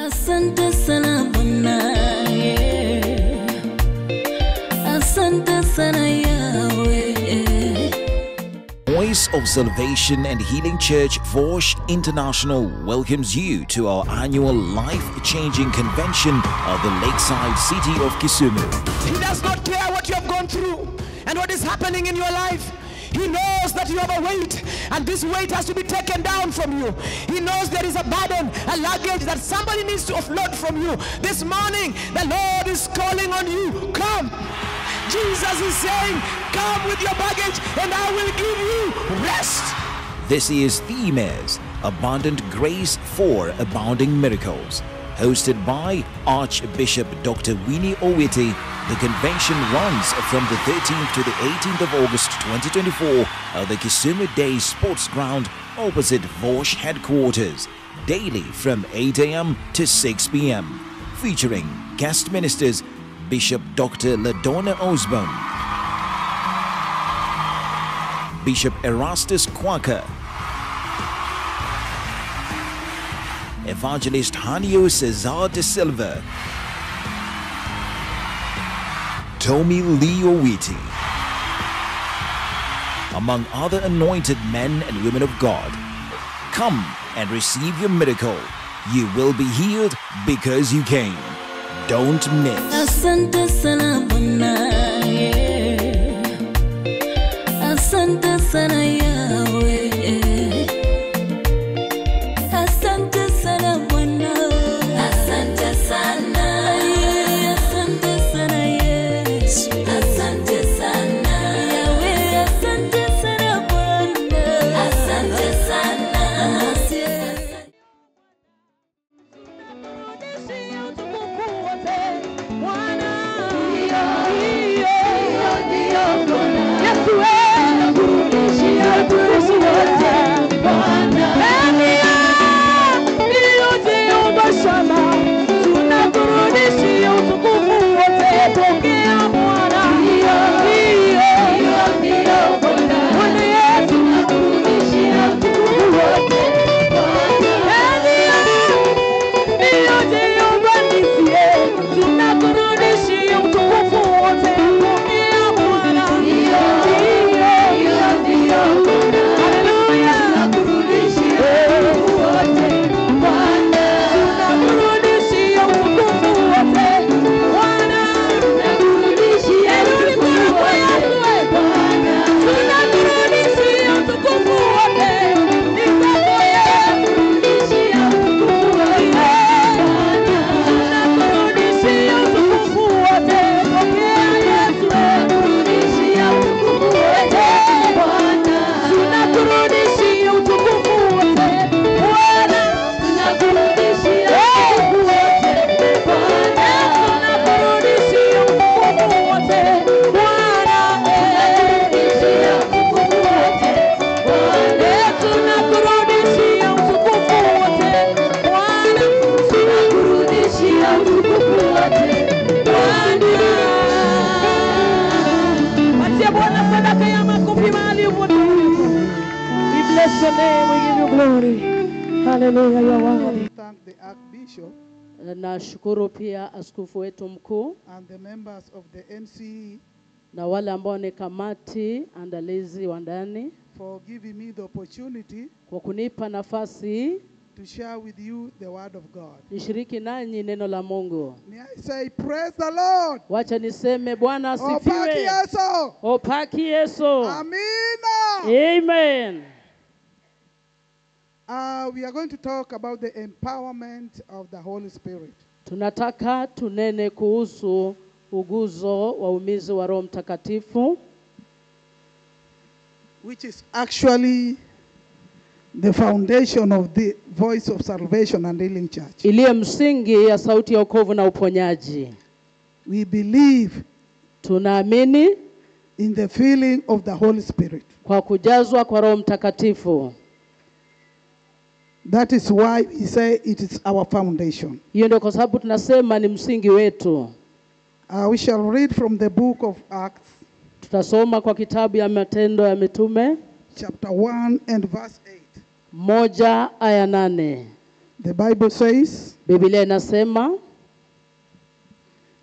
Asante sana Bwana, yeah. Asante sana Yahweh. Voice of Salvation and Healing Church VOSH International welcomes you to our annual life-changing convention of the Lakeside City of Kisumu. He does not care what you have gone through and what is happening in your life. He knows that you have a weight, and this weight has to be taken down from you. He knows there is a burden, a luggage that somebody needs to offload from you. This morning, the Lord is calling on you. Come. Jesus is saying, come with your baggage and I will give you rest. This year's theme is Abundant Grace for Abounding Miracles. Hosted by Archbishop Dr. Winnie Owiti, the convention runs from the 13th to the 18th of August 2024 at the Kisumu Day Sports Ground opposite VOSH headquarters, daily from 8 a.m. to 6 p.m., featuring guest ministers Bishop Dr. LaDonna Osborne, Bishop Erastus Kwaka, Evangelist Hanio Cesar de Silva, Tommy Lee Owiti, among other anointed men and women of God. Come and receive your miracle. You will be healed because you came. Don't miss. Asante sana Bwana, yeah. Asante sana Yahweh. Asante sana Bwana. Asante sana, yeah. Asante sana Yesu. Asante sana Yahweh. Asante sana Bwana. Asante sana. Thank the Archbishop. Nashukuru pia askofu wetu mkuu and the members of the NCE na wale ambao ni kamati andalizi wa ndani for giving me the opportunity kwa kunipa nafasi to share with you the word of God. Nishiriki nanyi neno la Mungu. May I say praise the Lord. Wacha niseme Bwana asifiwe. Opaki Yesu. Opaki Yesu. Amina. Amen. We are going to talk about the empowerment of the Holy Spirit. Tunataka tunene kuhusu uguzo wa umizi wa Roho Mtakatifu, which is actually the foundation of the Voice of Salvation and Healing Church. Iliye msingi ya sauti ya wokovu na uponyaji. We believe, tunaamini, in the filling of the Holy Spirit. Kwa kujazwa kwa Roho Mtakatifu. That is why we say it is our foundation. Hiyo ndio kwa sababu tunasema ni msingi wetu. We shall read from the book of Acts. Tutasoma kwa kitabu ya Matendo ya Mitume chapter 1 and verse 8. 1 aya 8. The Bible says, Biblia inasema,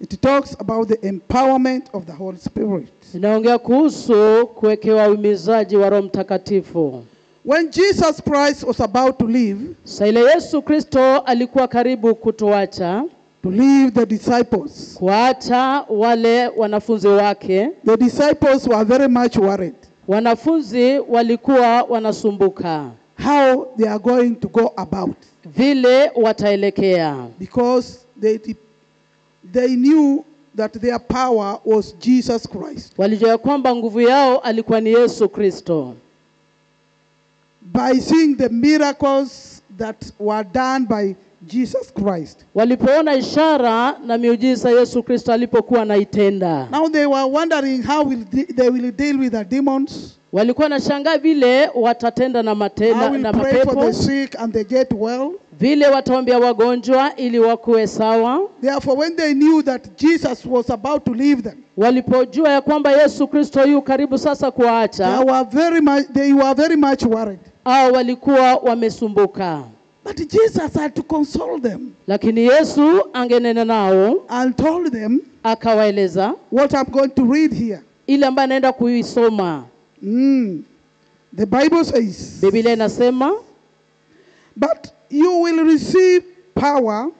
it talks about the empowerment of the Holy Spirit. Inaongea kuhusu kuwekewa uhimizaji wa Roho Mtakatifu. When Jesus Christ was about to leave, Saa ile Yesu Kristo alikuwa karibu kutuacha, to leave the disciples, kuacha wale wanafunzi wake. The disciples were very much worried. Wanafunzi walikuwa wanasumbuka how they are going to go about, vile wataelekea, because they knew that their power was Jesus Christ. Walijua kwamba nguvu yao alikuwa ni Yesu Kristo. By seeing the miracles that were done by Jesus Christ. Walipoona ishara na miujiza Yesu Kristo alipokuwa anaitenda. Now they were wondering how they will deal with the demons. Walikuwa wanashangaa vile watatenda na matenda na pray for mapepo. the sick and they get well. Vile wataombea wagonjwa ili wakuwe sawa. Therefore, when they knew that Jesus was about to leave them, walipojua ya kwamba Yesu Kristo yu karibu sasa kuwaacha, they were very much worried. Au walikuwa wamesumbuka. But Jesus had to console them. Lakini Yesu angenena nao and told them, akawaeleza what I'm going to read here. Ile ambayo naenda kuisoma. The Bible says, Biblia inasema, but you will receive power,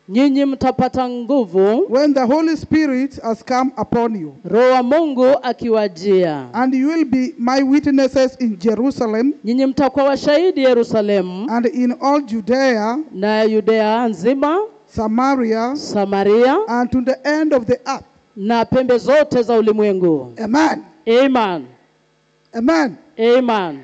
nyinyi mtapata nguvu, when the Holy Spirit has come upon you, Roho wa Mungu akiwajia, and you will be my witnesses in Jerusalem, nyinyi mtakuwa washahidi Yerusalemu, and in all Judea, na Yudea nzima, Samaria, Samaria, and to the end of the earth, na pembe zote za ulimwengu. Amen. Amen. Amen. Amen.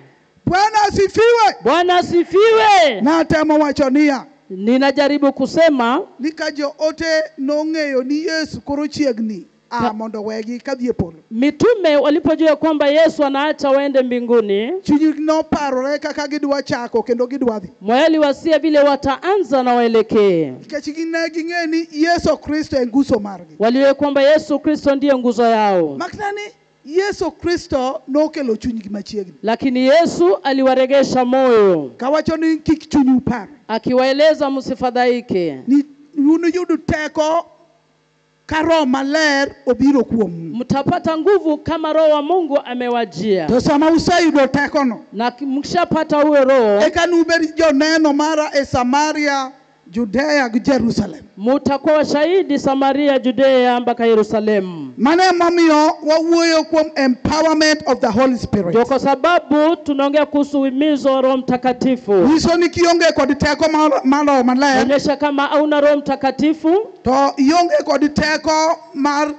Bwana asifiwe. Bwana asifiwe. Na temo wachonia. Ninajaribu kusema Nika joote nong'eyo ni Yesu koro chiegni mondo wegi kadhi e polo. Mitume walipojua kwamba Yesu anaacha waende mbinguni, Chunygi noparore kaka gidwa chako kendo gidwa dhi. Mwali wasia vile wataanza na waelekee. Nikech gine ging'e ni Yesu Kristo e nguso margi. Walijua kwamba Yesu Kristo ndiye nguzo yao. Maknani Yesu Kristo nokelo chunygi machiegni. Lakini Yesu aliwaregesha moyo. Kawacho ni kik chunyu par. Akiwaeleza msifadhaike. Ni unuyud teko ka Roho Maler obiro kuomu. Mtapata nguvu kama Roho wa Mungu amewajia. To sama useyudo tekono, na mkishapata huyo Roho, eka nubed joneno mara e Samaria, Judea gi Jerusalem. Mutakuwa washahidi Samaria, Judea mpaka Yerusalemu. Mano emomiyo wawuoyo kuom empowerment of the Holy Spirit. Ndio kwa sababu tunaongea kuhusu uhimizo wa Roho Mtakatifu. Nyiso ni kionge kod teko mar Roho Maler. Onyesha kama hauna Roho Mtakatifu, to ionge kod teko mar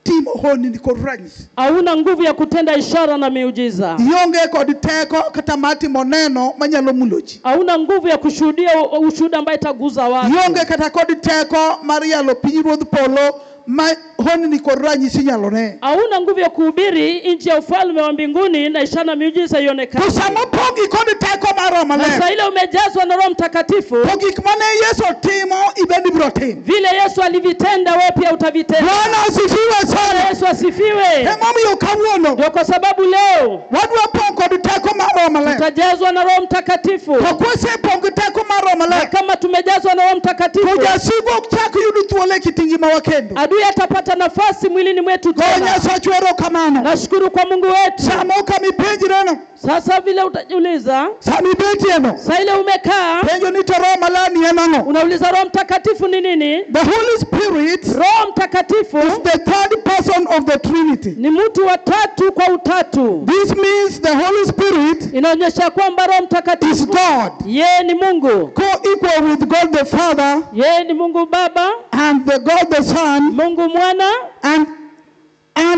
timo honni kod ranyisi. Hauna nguvu ya kutenda ishara na miujiza. Ionge kod teko kata mar timo neno manyalo mulo ji. Hauna nguvu ya kushuhudia ushuhuda ambaye itaguza watu. Ionge kata kod teko mar yalo pinyruodh polo ma honni kod ranyisi nyalo ne. Hauna nguvu ya kuhubiri nchi ya ufalme wa mbinguni na ishara na miujiza ionekane. To sama opogi kod teko mar Roho Maler, Na saa ile umejazwa na Roho Mtakatifu, to gik mane Yesu timo ibende ibiro timo. Vile Yesu alivitenda wewe pia utavitenda. Bwana asifiwe sana. Bwana Yesu asifiwe. Emomiyo kawuono, Ndio kwa sababu leo wadwa pong' kod teko mar Roho Maler. Tutajazwa na Roho Mtakatifu. To kwasepong' gi teko mar Roho Maler, Na kama tumejazwa na Roho Mtakatifu, to jasigu ok chak yud thuolo e kit ngimawa kendo. Adui atapata nafasi mwilini mwetu Go tena. Nyasaye erokamano. Nashukuru kwa Mungu wetu. Sama kama ipenjreno. Sasa vile utajiuliza, Sama ibetieno. Sasa ile umekaa, Penjo ni to Roho Maler ni en ang'o? Unauliza Roho Mtakatifu ni nini? The Holy Spirit, Roho Mtakatifu is the third person of the Trinity. Ni mtu wa tatu kwa utatu. This means the Holy Spirit inaonyesha kwamba Roho Mtakatifu is God. Yeye ni Mungu. Co-equal with God the Father. Yeye ni Mungu Baba. And the God the Son. Mungu Mwana. And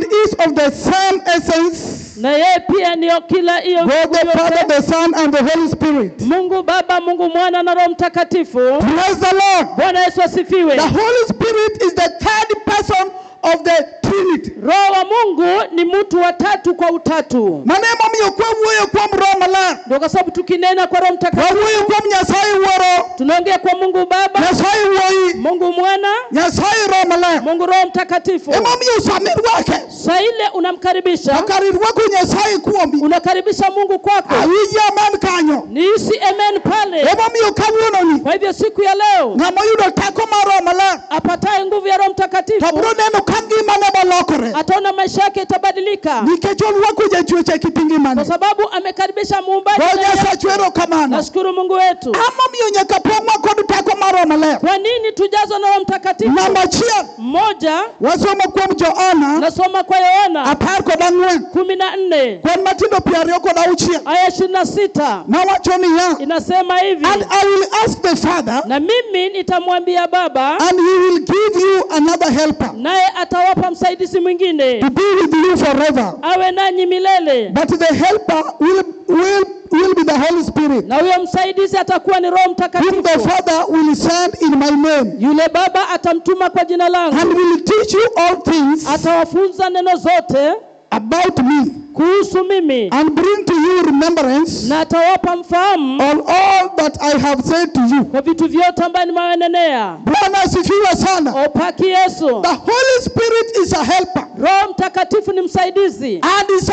is of the same essence. Na yeye pia ni kila hiyo God the Father, the Son, and the Holy Spirit. Mungu Baba, Mungu Mwana na Roho Mtakatifu. Praise the Lord. Bwana Yesu asifiwe. The Holy Spirit is the third person of the Trinity. Roho wa Mungu ni mtu wa tatu kwa utatu. Mano emomiyo kwawuoyo kuom Roho Maler, Ndio kwa sababu tukinena kwa Roho Mtakatifu, wawuoyo kuom Nyasaye Wuoro, tunaongea kwa Mungu Baba, Nyasaye Wuoyi, Mungu Mwana, Nyasaye Roho Maler. Mungu Mungu Roho Mtakatifu. Emomiyo samirwake. Saa ile unamkaribisha. Okarirwako Nyasaye kuomi. Unakaribisha Mungu kwako. Awinji amen kanyo. Niisi amen pale. Emomiyo kawuononi. Kwa hivyo siku ya leo ng'ama oyudo teko mar Roho Maler apataye nguvu ya Roho Mtakatifu to biro neno ka ngimane bolokore. Ataona maisha yake itabadilika. Nikech orwako jachwech e kit ngimane. Kwa sababu amekaribisha muumbaji. Go Nyasaye erokamano. Nashukuru Mungu wetu. Emomiyo nyaka pong'wa kod teko mar Roho Maler. Kwa nini tujazwe na Roho Mtakatifu? Namba achiel. Moja. Wasomo kuom Johana. Nasoma kwa Yohana 14. 14. Kwan matindo 26. Aya 26. Nawacho niya. Inasema hivi. And I will ask the Father. Na mimi nitamwambia Baba. And he will give you another helper. Naye atawapa msaidizi mwingine. To be with you forever. Awe nanyi milele. But the helper will be the Holy Spirit. Na huyo msaidizi atakuwa ni Roho Mtakatifu. Whom the Father will send in my name. Yule Baba atamtuma kwa jina langu. And will teach you all things. Atawafunza neno zote. About me. Kuhusu mimi. And bring to you remembrance. Na atawapa mfahamu. On all that I have said to you. Kwa vitu vyote ambavyo nimewanenea. Bwana asifiwe sana. Opaki Yesu. The Holy Spirit is a helper. Roho Mtakatifu ni msaidizi. And is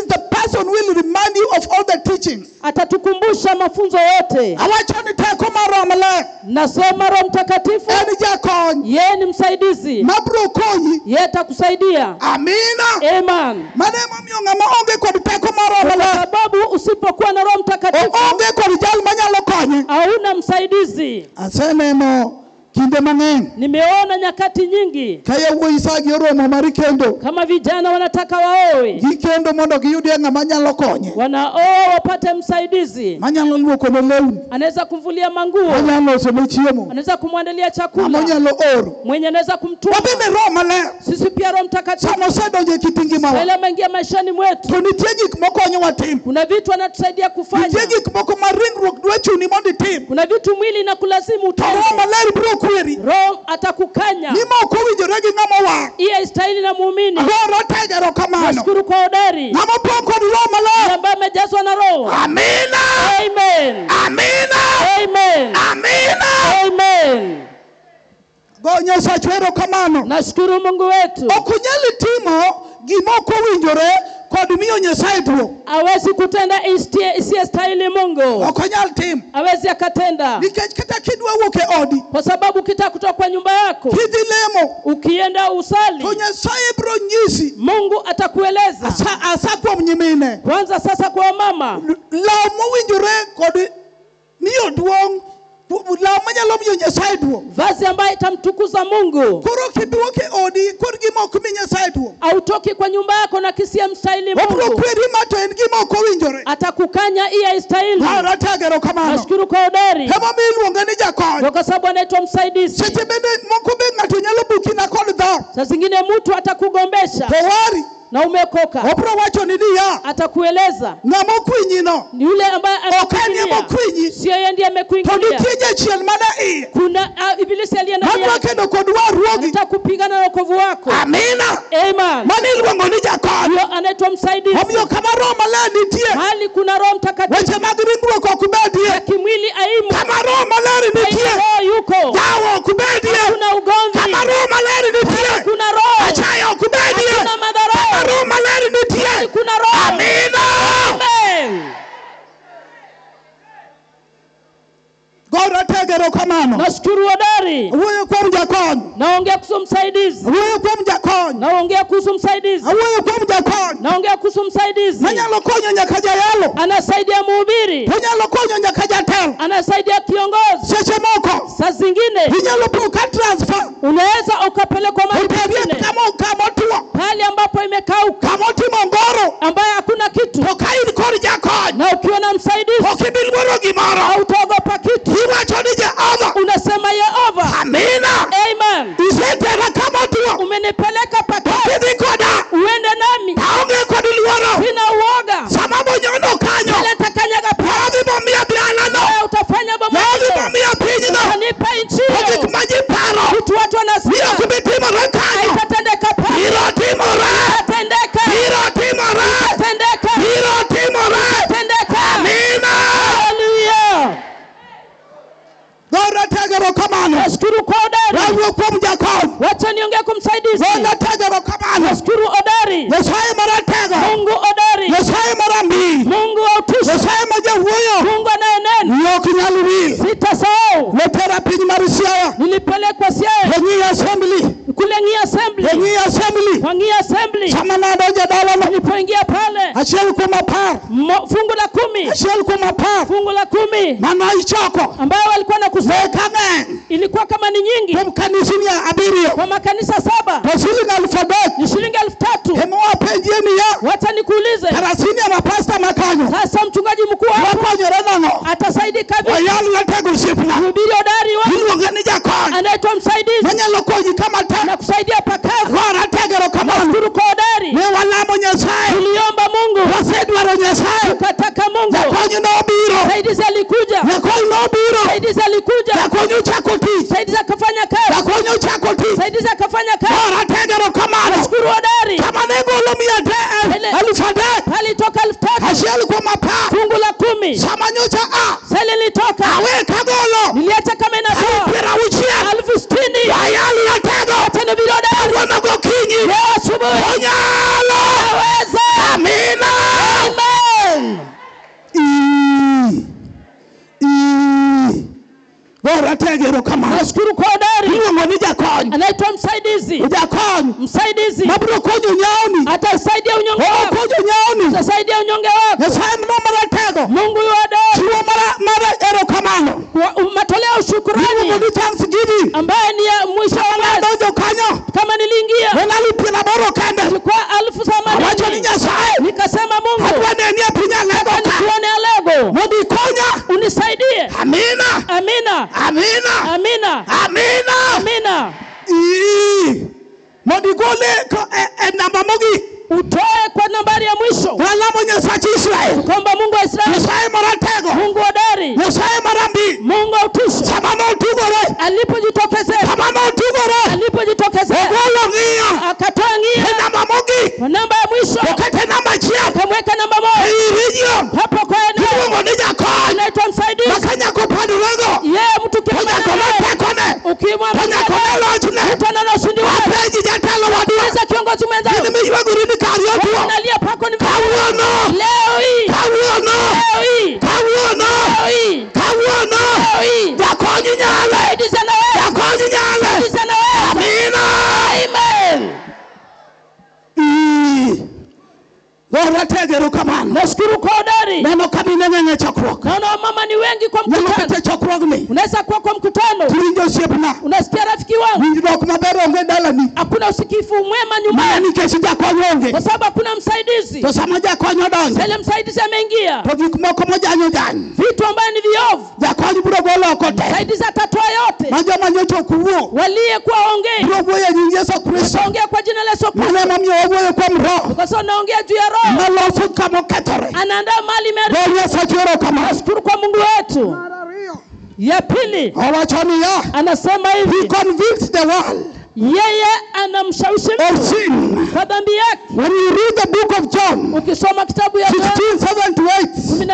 the person who will remind you of all the teachings. Atatukumbusha mafunzo yote. Awacho ni teko mar Roho Maler. Nasoma Roho Mtakatifu. En jakony. Yeye ni msaidizi. Mabiro konyi. Yeye atakusaidia. Amina. Amen. Mano emomiyo ng'ama onge kod teko mar Roho Maler. Kwa sababu usipokuwa na Roho Mtakatifu onge kod jal manyalo konye. Hauna msaidizi. Aseneno kinde mang'eny. Nimeona nyakati nyingi. Ka yawuoyi sa gi oromo mar kendo. Kama vijana wanataka waoe. Gikendo mondo giyudie ng'ama nyalo konye. Wanaoa wapate msaidizi. Manyalo luokone lewni. Anaweza kumvulia manguo. Manyalo losone chiemo. Anaweza kumwandalia chakula. Manyalo oro. Mwenye anaweza kumtuma. Wabende Roho Maler. Sisi pia Roho Mtakatifu. Sama osedonjo e kit ngimawa. Yale ameingia maishani mwetu. To nitie gik mokonyowa timo. Kuna vitu anatusaidia kufanya. Nitie gik moko ma ringruok dwa chuni mondo itim. Kuna vitu mwili na kulazimu utende. To Roho Maler biro kweri. Roho atakukanya. Ni ma ok owinjore gi ng'ama owar. Iye haistahili na muumini. Ago ratego erokamano. Nashukuru kwa hodari. Ng'ama opong' kod Roho Maler. Ambaye amejazwa na Roho. Amina. Amen. Amina. Amen. Amina. Amen. Go Nyasaye erokamano. Nashukuru Mungu wetu. Ok unyal timo gima ok owinjore kod miyo Nyasaye duong'. Hawezi kutenda isiyestahili Mungu. Ok onyal timo. Hawezi akatenda. Nikech kata kidwa wuok e odi. Kwa sababu ukitaka kutoka kwa nyumba yako. Kidhi lemo. Ukienda usali. To Nyasaye biro nyisi. Mungu atakueleza. Asa kuom nyimine. Kwanza sasa kwa mama. Law mowinjore kod miyo duong'. Law manyalo miyo Nyasaye duong'. Vazi ambaye itamtukuza Mungu. Koro kibiwuok e odi kod gima ok mi Nyasaye duong'. Hautoki kwa nyumba yako na kisiye mstahili Mungu. Obiro kweri ma to en gima ok owinjore. Atakukanya iye haistahili. Ratego erokamano. Nashukuru kwa hodari. Emomiyo iluonge ni jakony. Kwa sababu anaitwa msaidizi. Seche bende moko be ng'ato nyalo buki na kod dhawo. Saa zingine mtu atakugombesha. To wari. Na umekoka. Obiro wacho ni niya. Atakueleza. Ng'ama okwinyino. Ni yule ambaye Ok en ema okwinyi. Sio yeye ndiye amekuingilia. To nitie jachien mana iye. Kuna ibilisi aliye ndani Madwa yako. kedo kod warruogi. Anataka kupigana na wokovu wako. Amina. Amen. Mano iluongo ni jakony. Huyo anaitwa msaidizi. Omiyo kama Roho Maler nitie. Mahali kuna Roho Mtakatifu. Weche mag ringruok ok bedie. Kimwili aimu. Kama Roho Maler nitie. Roho yuko. Dhawo ok bedie. Hakuna ugomvi. Kama Roho Maler nitie. Kuna Roho. Achaya ok bedie. Hakuna madharau. Kama Roho Maler nitie. Kuna Roho. Amina. Amen. Go ratego erokamano. Nashukuru hodari. Awuoyo kuom jakony. Naongea kuhusu msaidizi. Awuoyo kuom jakony. Naongea kuhusu msaidizi. Awuoyo kuom jakony. Naongea kuhusu msaidizi. Manyalo konyo nyaka jayalo. Anasaidia mhubiri. Onyalo konyo nyaka jatelo. Anasaidia kiongozi. Seche moko. Saa zingine inyalo po ka transfer. Unaweza ukapelekwa mahali pengine. Kama otwo. Pale ambapo imekauka. Kama otimo ngoro. Ambaye hakuna kitu. To ka in kod jakony. Na ukiwa na msaidizi. Ok ibi luoro gimoro. Hautaogopa kitu. Iwacho ni Jehova. Unasema Yehova. Amina. Amen. Isetera kama otwo. Umenipeleka pakavu. Idhi koda. Uende nami. Aonge kod luoro. Sina uoga. Sama bonyono kanyo. Pale takanyaga pale. Adhi momiya dalano. Wewe utafanya bomo. Adhi momiya pinyno. Utanipa nchi hiyo. Gik ma ji paro. Vitu watu wanasikia. Biro ok bi timore kanyo. Haitatendeka pale. Biro timore. Itatendeka. Biro timore. Itatendeka. Biro timore. Itatendeka. Amina. Hallelujah. Go ratego erokamano. Nashukuru kwa hodari. Wawuo kuom jakony. Wacha niongee Nilipelekwa Siaya. E Ng'iyo Assembly. Kule Ng'iyo Assembly. E Ng'iyo Assembly. Kwa Ng'iyo Assembly. Sama nadonjo dalano. Nilipoingia pale. 1 kuom 10. Fungu la 10. 1 kuom 10. Fungu la 10. Mane ichoko. Ambayo walikuwa na kusanya. Ne kang'eny. Ilikuwa kama ni nyingi. Kuom kanisni 7. Kwa makanisa 7. To siling 3,000. Ni shilingi 3,000. Ema wapenjie niya. Wacha nikuulize. Karasini ama pasta makanyo. Sasa mchungaji mkuu hapo Wakonyore nang'o? Atasaidika vipi? Oyal ratego osiepna. Mhubiri hodari wangu. Iluonge ni jakony. Anaitwa msaidizi. Manyalo konyi kama tek. Na kusaidia pakavu. Go ratego erokamano. Nashukuru kwa hodari. Ne walamo Nyasaye. Tuliomba Mungu. Wasedwaro Nyasaye. Tukataka Mungu. Jakony nobiro. Msaidizi alikuja. Jakony nobiro. Msaidizi alikuja. Jakony ochako tich. Msaidizi akafanya kazi. Jakony ochako tich. Msaidizi akafanya kazi. Go ratego erokamano. Nashukuru hodari. Kama ne golo 300, 3,000. Alitoka 3,000. 1 kuom 10. Fungu la 10. Sama nyocha a. Sasa nilitoka. Awe kagolo. Niliacha kama inatoa. 60,000. 60,000. Wayal ratego. Tena vile hodari. Kawuono gokinyi. Leo asubuhi. Onyalo. Naweza. Amina. Amen. Go ratego erokamano. Nashukuru kwa hodari. Iluongo ni jakony. Anaitwa msaidizi. Jakony. Msaidizi. Mabiro konyo nyawni. Atasaidia unyonge wako. Okonyo nyawni. Atasaidia unyonge wako. Nyasaye no maratego. Mungu yu hodari. Chiwo mara erokamano. Matoleo shukrani. Iluongo ni thanksgiving. Ambaye ni ya mwisho wa Sama mwezi. nadonjo kanyo. Kama niliingia. En 80,000 kende. Ilikuwa 80,000. Awacho ni Nyasaye. Nikasema Mungu. Adwa neni e piny Alego ka. Nikuone Alego. Mondo ikonya. Unisaidie. Amina. Amina. Amina. Amina. Amina. Amina. Ii. Mondo igole e namba mogik. Utoe kwa nambari ya mwisho. Walamo Nyasach Israel. Kwamba Mungu wa Israeli. Nyasaye maratego. Mungu hodari. Nyasaye marambi. Mungu wa utisho. Sama notugore. Alipojitokezea. Sama notugore. Alipojitokezea. Ogolo ng'iyo. Akatoa E ng'ia. namba mogik. Kwa namba ya mwisho. Okete namba 1. Akamweka namba 1. Ei region. Hapo kwa eneo. Iluongo ni jakony. Anaitwa msaidizi. Maka nyaka opandorego. Yeye mtu To nyaka ukimwona ne tekone. To ukimwona nyaka ne lochne. mtu na ushindi wake. Apenji jatelo wadwa. Uliza kiongozi In mwenzako. miywagori ni kari otuo. Unalia pako ni Kawuono. Leo hii. Kawuono. Leo hii. Kawuono. Leo hii. Kawuono. Leo hii. Jakony nyale. Msaidizi anaweza. Jakony nyale. Msaidizi anaweza. Amina. Amen. Ii. Go ratego erokamano. Nashukuru kwa hodari. Neno ka mine ng'eny e chokruok. Naona wamama ni wengi kwa Nyalo mkutano. kata e chokruogni. Unaweza kuwa kwa mkutano. Tiwinjo osiepna. Unasikia rafiki wangu. Winjruok maber onge dalani. Hakuna usikifu mwema Mana nyumbani. nikech jakony onge. Kwa sababu hakuna msaidizi. To sama jakony odonjo. Sasa msaidizi ameingia. To gik moko mojany ojany. Vitu ambavyo ni viovu. Jakony biro golo oko te. Msaidizi atatoa yote. Ma joma nyocha ok wuo. Waliyekuwa waongei. Biro wuoyo e nying Yesu Kristo. Wataongea kwa jina la Yesu Mano Kristo. emomiyo wawuoyo kuom Roho. Kwa sababu naongea juu ya Roho. Maloso kama okethore. Anaandaa mali imeharibika. Go Nyasaye erokamano. Nashukuru kwa Mungu wetu. Ya pili Owacho niya. anasema He hivi, convicts the world yeye anamshawishi of mtu sin. kwa dhambi yake. When you read the book of John Ukisoma kitabu ya Yohana 16:7-8,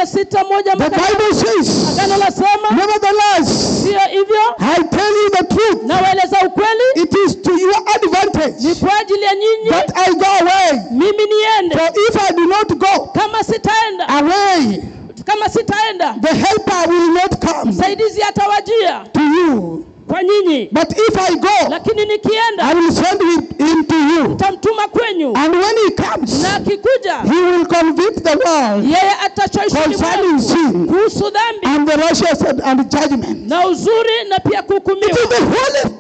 16:1 the mpaka Bible says, Agano lasema nevertheless, sio hivyo, I tell you the truth. nawaeleza ukweli, It is to your ni advantage kwa ajili ya nyinyi that I go away. mimi niende. For if I do not go Kama sitaenda, away, kama sitaenda, the helper will not come msaidizi atawajia to you. kwa nyinyi, But if I go, lakini I nikienda will send him to you. nitamtuma kwenyu, And when he comes, na akikuja he will convict the world yeye atashawishi concerning ulimwengu sin kuhusu dhambi and the righteousness and judgment. na uzuri na pia It is kuhukumiwa.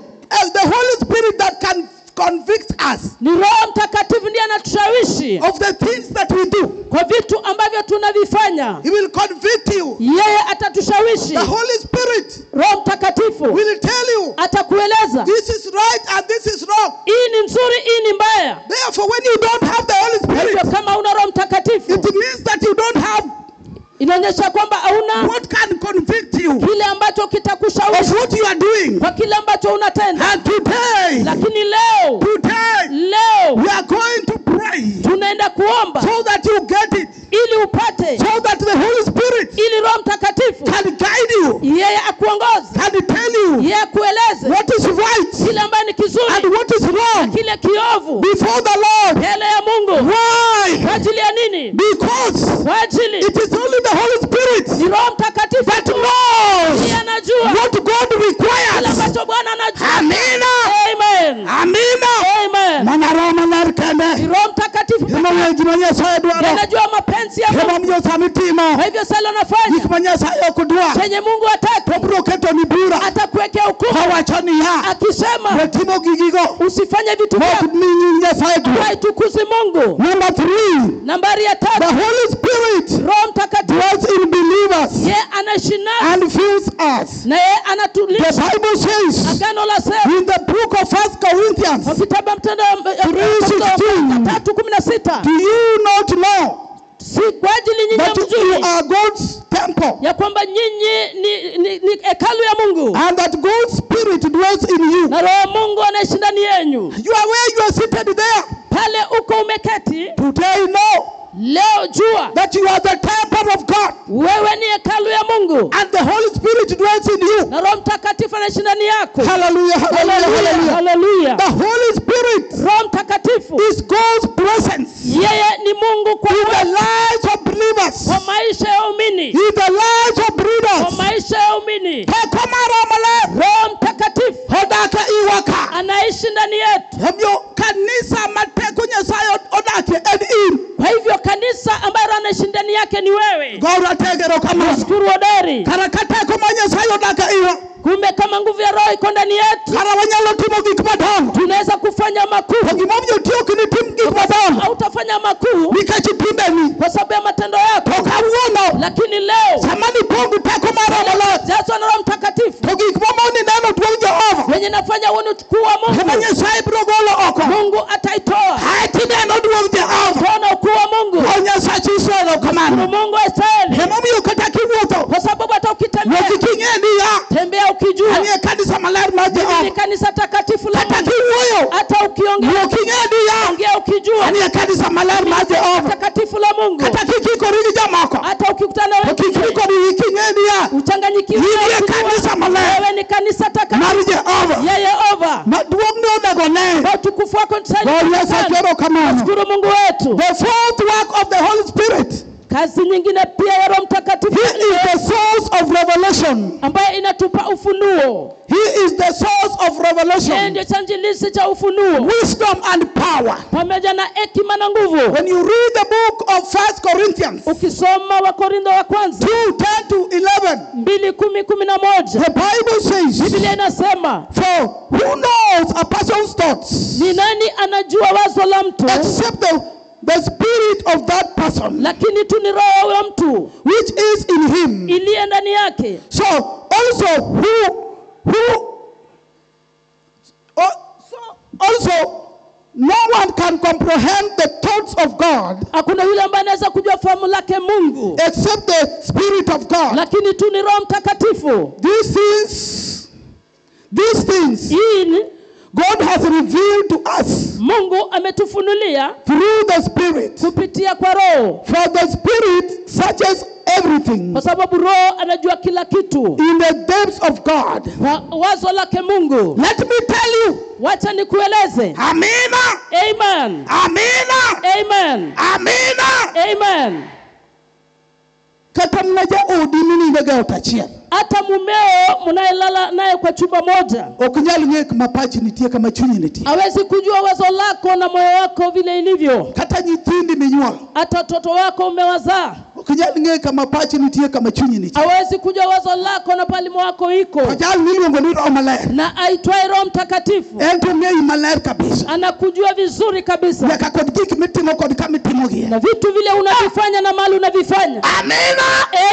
the Holy Spirit that can convict us Ni Roho Mtakatifu ndiye anatushawishi of the things that we do. kwa vitu ambavyo tunavifanya. He will convict you. Yeye atatushawishi. The Holy Spirit Roho Mtakatifu will tell you atakueleza this is right and this is wrong. hii ni nzuri, hii ni mbaya. Therefore, when you don't have the Holy Kwa Spirit, hivyo kama una Roho Mtakatifu it means that you don't have inaonyesha kwamba hauna what can convict you kile ambacho of kitakushawishi what you are doing. kwa kile ambacho unatenda. And today, Lakini leo today, leo we are going to pray tunaenda kuomba so that you get it, ili upate, so that the Holy Spirit ili Roho Mtakatifu can guide you, yeye akuongoze, can tell you yeye akueleze what is right kile ambayo ni and kizuri what is wrong kile kiovu before the Lord. mbele ya Mungu. Why? Kwa ajili ya nini? Because Kwa ajili it is only the Holy Spirit ni Roho Mtakatifu that tu knows ndiye anajua what God kile requires ambacho Bwana anataka. anajua. Amina. Amen. Amina. Amen. Mana Roho Maler kende. Ni Roho Mtakatifu Ema ng'eyo gima Nyasaye dwaro. anajua mapenzi ya Mungu. Ema miyo sama itimo. Kwa hivyo sala unafanya Gik ma Nyasaye ok dwa. chenye Mungu hataki, Obiro ketoni bura. atakuwekea hukumu Kowacho niya. akisema We timo gigigo. usifanye vitu Ok vyako, mi nying Nyasaye duong'. haitukuzi Mungu. Number 3. Nambari ya The tatu, Holy Spirit Roho Mtakatifu dwells in believers ye anaishi nasi and fills us. na yeye The anatulisha. Bible says Agano la sema in the book of 1 Corinthians, kwa kitabu Mtendo 3:16. 3:16, do you not know si kwa ajili nyinyi that you hamjui are God's temple ya kwamba nyinyi ni hekalu ya Mungu and that God's Spirit dwells in you? na Roho wa Mungu anaishi ndani yenu. You are where you are seated there. Pale uko umeketi Today you know leo, jua that you are the temple of God wewe ni hekalu ya Mungu and the Holy Spirit dwells in you. na Roho Mtakatifu anaishi ndani yako. Hallelujah, hallelujah, hallelujah. Haleluya! The Holy Spirit Roho Mtakatifu is God's presence yeye ni Mungu kwa in the wewe, lives of believers, kwa maisha ya waumini, in the lives of kwa believers. maisha ya waumini. Teko mar Roho Maler Roho Mtakatifu odak e iwa ka. anaishi ndani yetu. Omiyo kanisa ma teko Nyasaye odakie en in. Kwa hivyo kanisa ambayo Roho anaishi ndani yake ni wewe. Go ratego erokamano. Shukuru hodari. Kara ka teko ma Nyasaye odak e iwa, Kumbe kama nguvu ya Roho iko ndani yetu, kara wanyalo timo gik madongo. tunaweza kufanya To makuu. gimomiyo ti ok nitim gik madongo Hautafanya makuu nikech timbeni. kwa sababu ya matendo yako, To kawuono lakini leo sama nipong' gi teko mar Roho Maler, jazwa na Roho Mtakatifu to gik mamoni neno duong' Jehova wenye nafanya uone ukuu wa ema Mungu, Nyasaye biro golo oko. Mungu ataitoa. Ae tineno duong' Jehova. Tuona ukuu wa Mungu, O Nyasach Israel erokamano. Mungu wa Israeli, Emomiyo kata kiwuotho, kwa sababu hata ukitembea, wuoth king'e niya, tembea ukijua anie kanisa maler mar ni Jehova. kanisa takatifu la Kata Mungu. kiwuoyo, Hata ukiongea, wuo king'e niya, ongea ukijua anie kanisa maler mar Jehova. takatifu la Mungu. Kata kikikori gi jomoko, Hata ukikutana to wengine kikikori king'e niya, uchanganyikiwe, in e ukijua kanisa maler wewe ni kanisa takatifu mar Jehova. ya Yehova. Maduong' ne onego ne. Kwa utukufu wako Go Nyasaye erokamano. Shukuru Mungu wetu. The fourth work of the Holy Spirit, Kazi nyingine pia ya Roho Mtakatifu He is the source of revelation. ambayo inatupa ufunuo. He is the source of Yeye revelation, ndio chanjilisi cha ufunuo wisdom and power. pamoja na hekima na nguvu. When you read the book of 1 Corinthians Ukisoma Wakorintho wa kwanza 2 10 to 11, 2:10, the Bible says, Biblia inasema For who knows a person's thoughts ni nani anajua wazo la mtu, except the spirit of that person lakini tu ni roho ya mtu which is in him? iliye ndani yake. So also also no one can comprehend the thoughts of God Hakuna yule ambaye anaweza kujua fahamu lake Mungu, except the Spirit of God. lakini tu ni Roho Mtakatifu. These things Hii ni God has revealed to us Mungu ametufunulia through the Spirit. kupitia kwa Roho, For the Spirit searches everything kwa sababu Roho anajua kila kitu in the depths of God. kwa wazo lake Mungu. Let me tell you, Wacha nikueleze. Amina, Amen. Amina, Amen. Amina. Amen. Kata mana jaodi minindego e ot achiel Hata mumeo mnayelala naye kwa chumba moja ok nyal ng'eyo kuma pachi nitie kama chunyi nitie. hawezi kujua wazo lako na moyo wako vile ilivyo. Kata nyithindi minyuolo Hata watoto wako umewazaa ok nyal ng'eyo kama pachi nitie kama chunyi nitie. hawezi kujua wazo lako na pali moyo wako iko. To jal miluongo ni Roho Maler Na aitwaye Roho Mtakatifu en to ong'eyi maler kabisa anakujua vizuri kabisa, nyaka kod gik mitimo kod kama itimogie. na vitu vile unavifanya na mali unavifanya. Amina.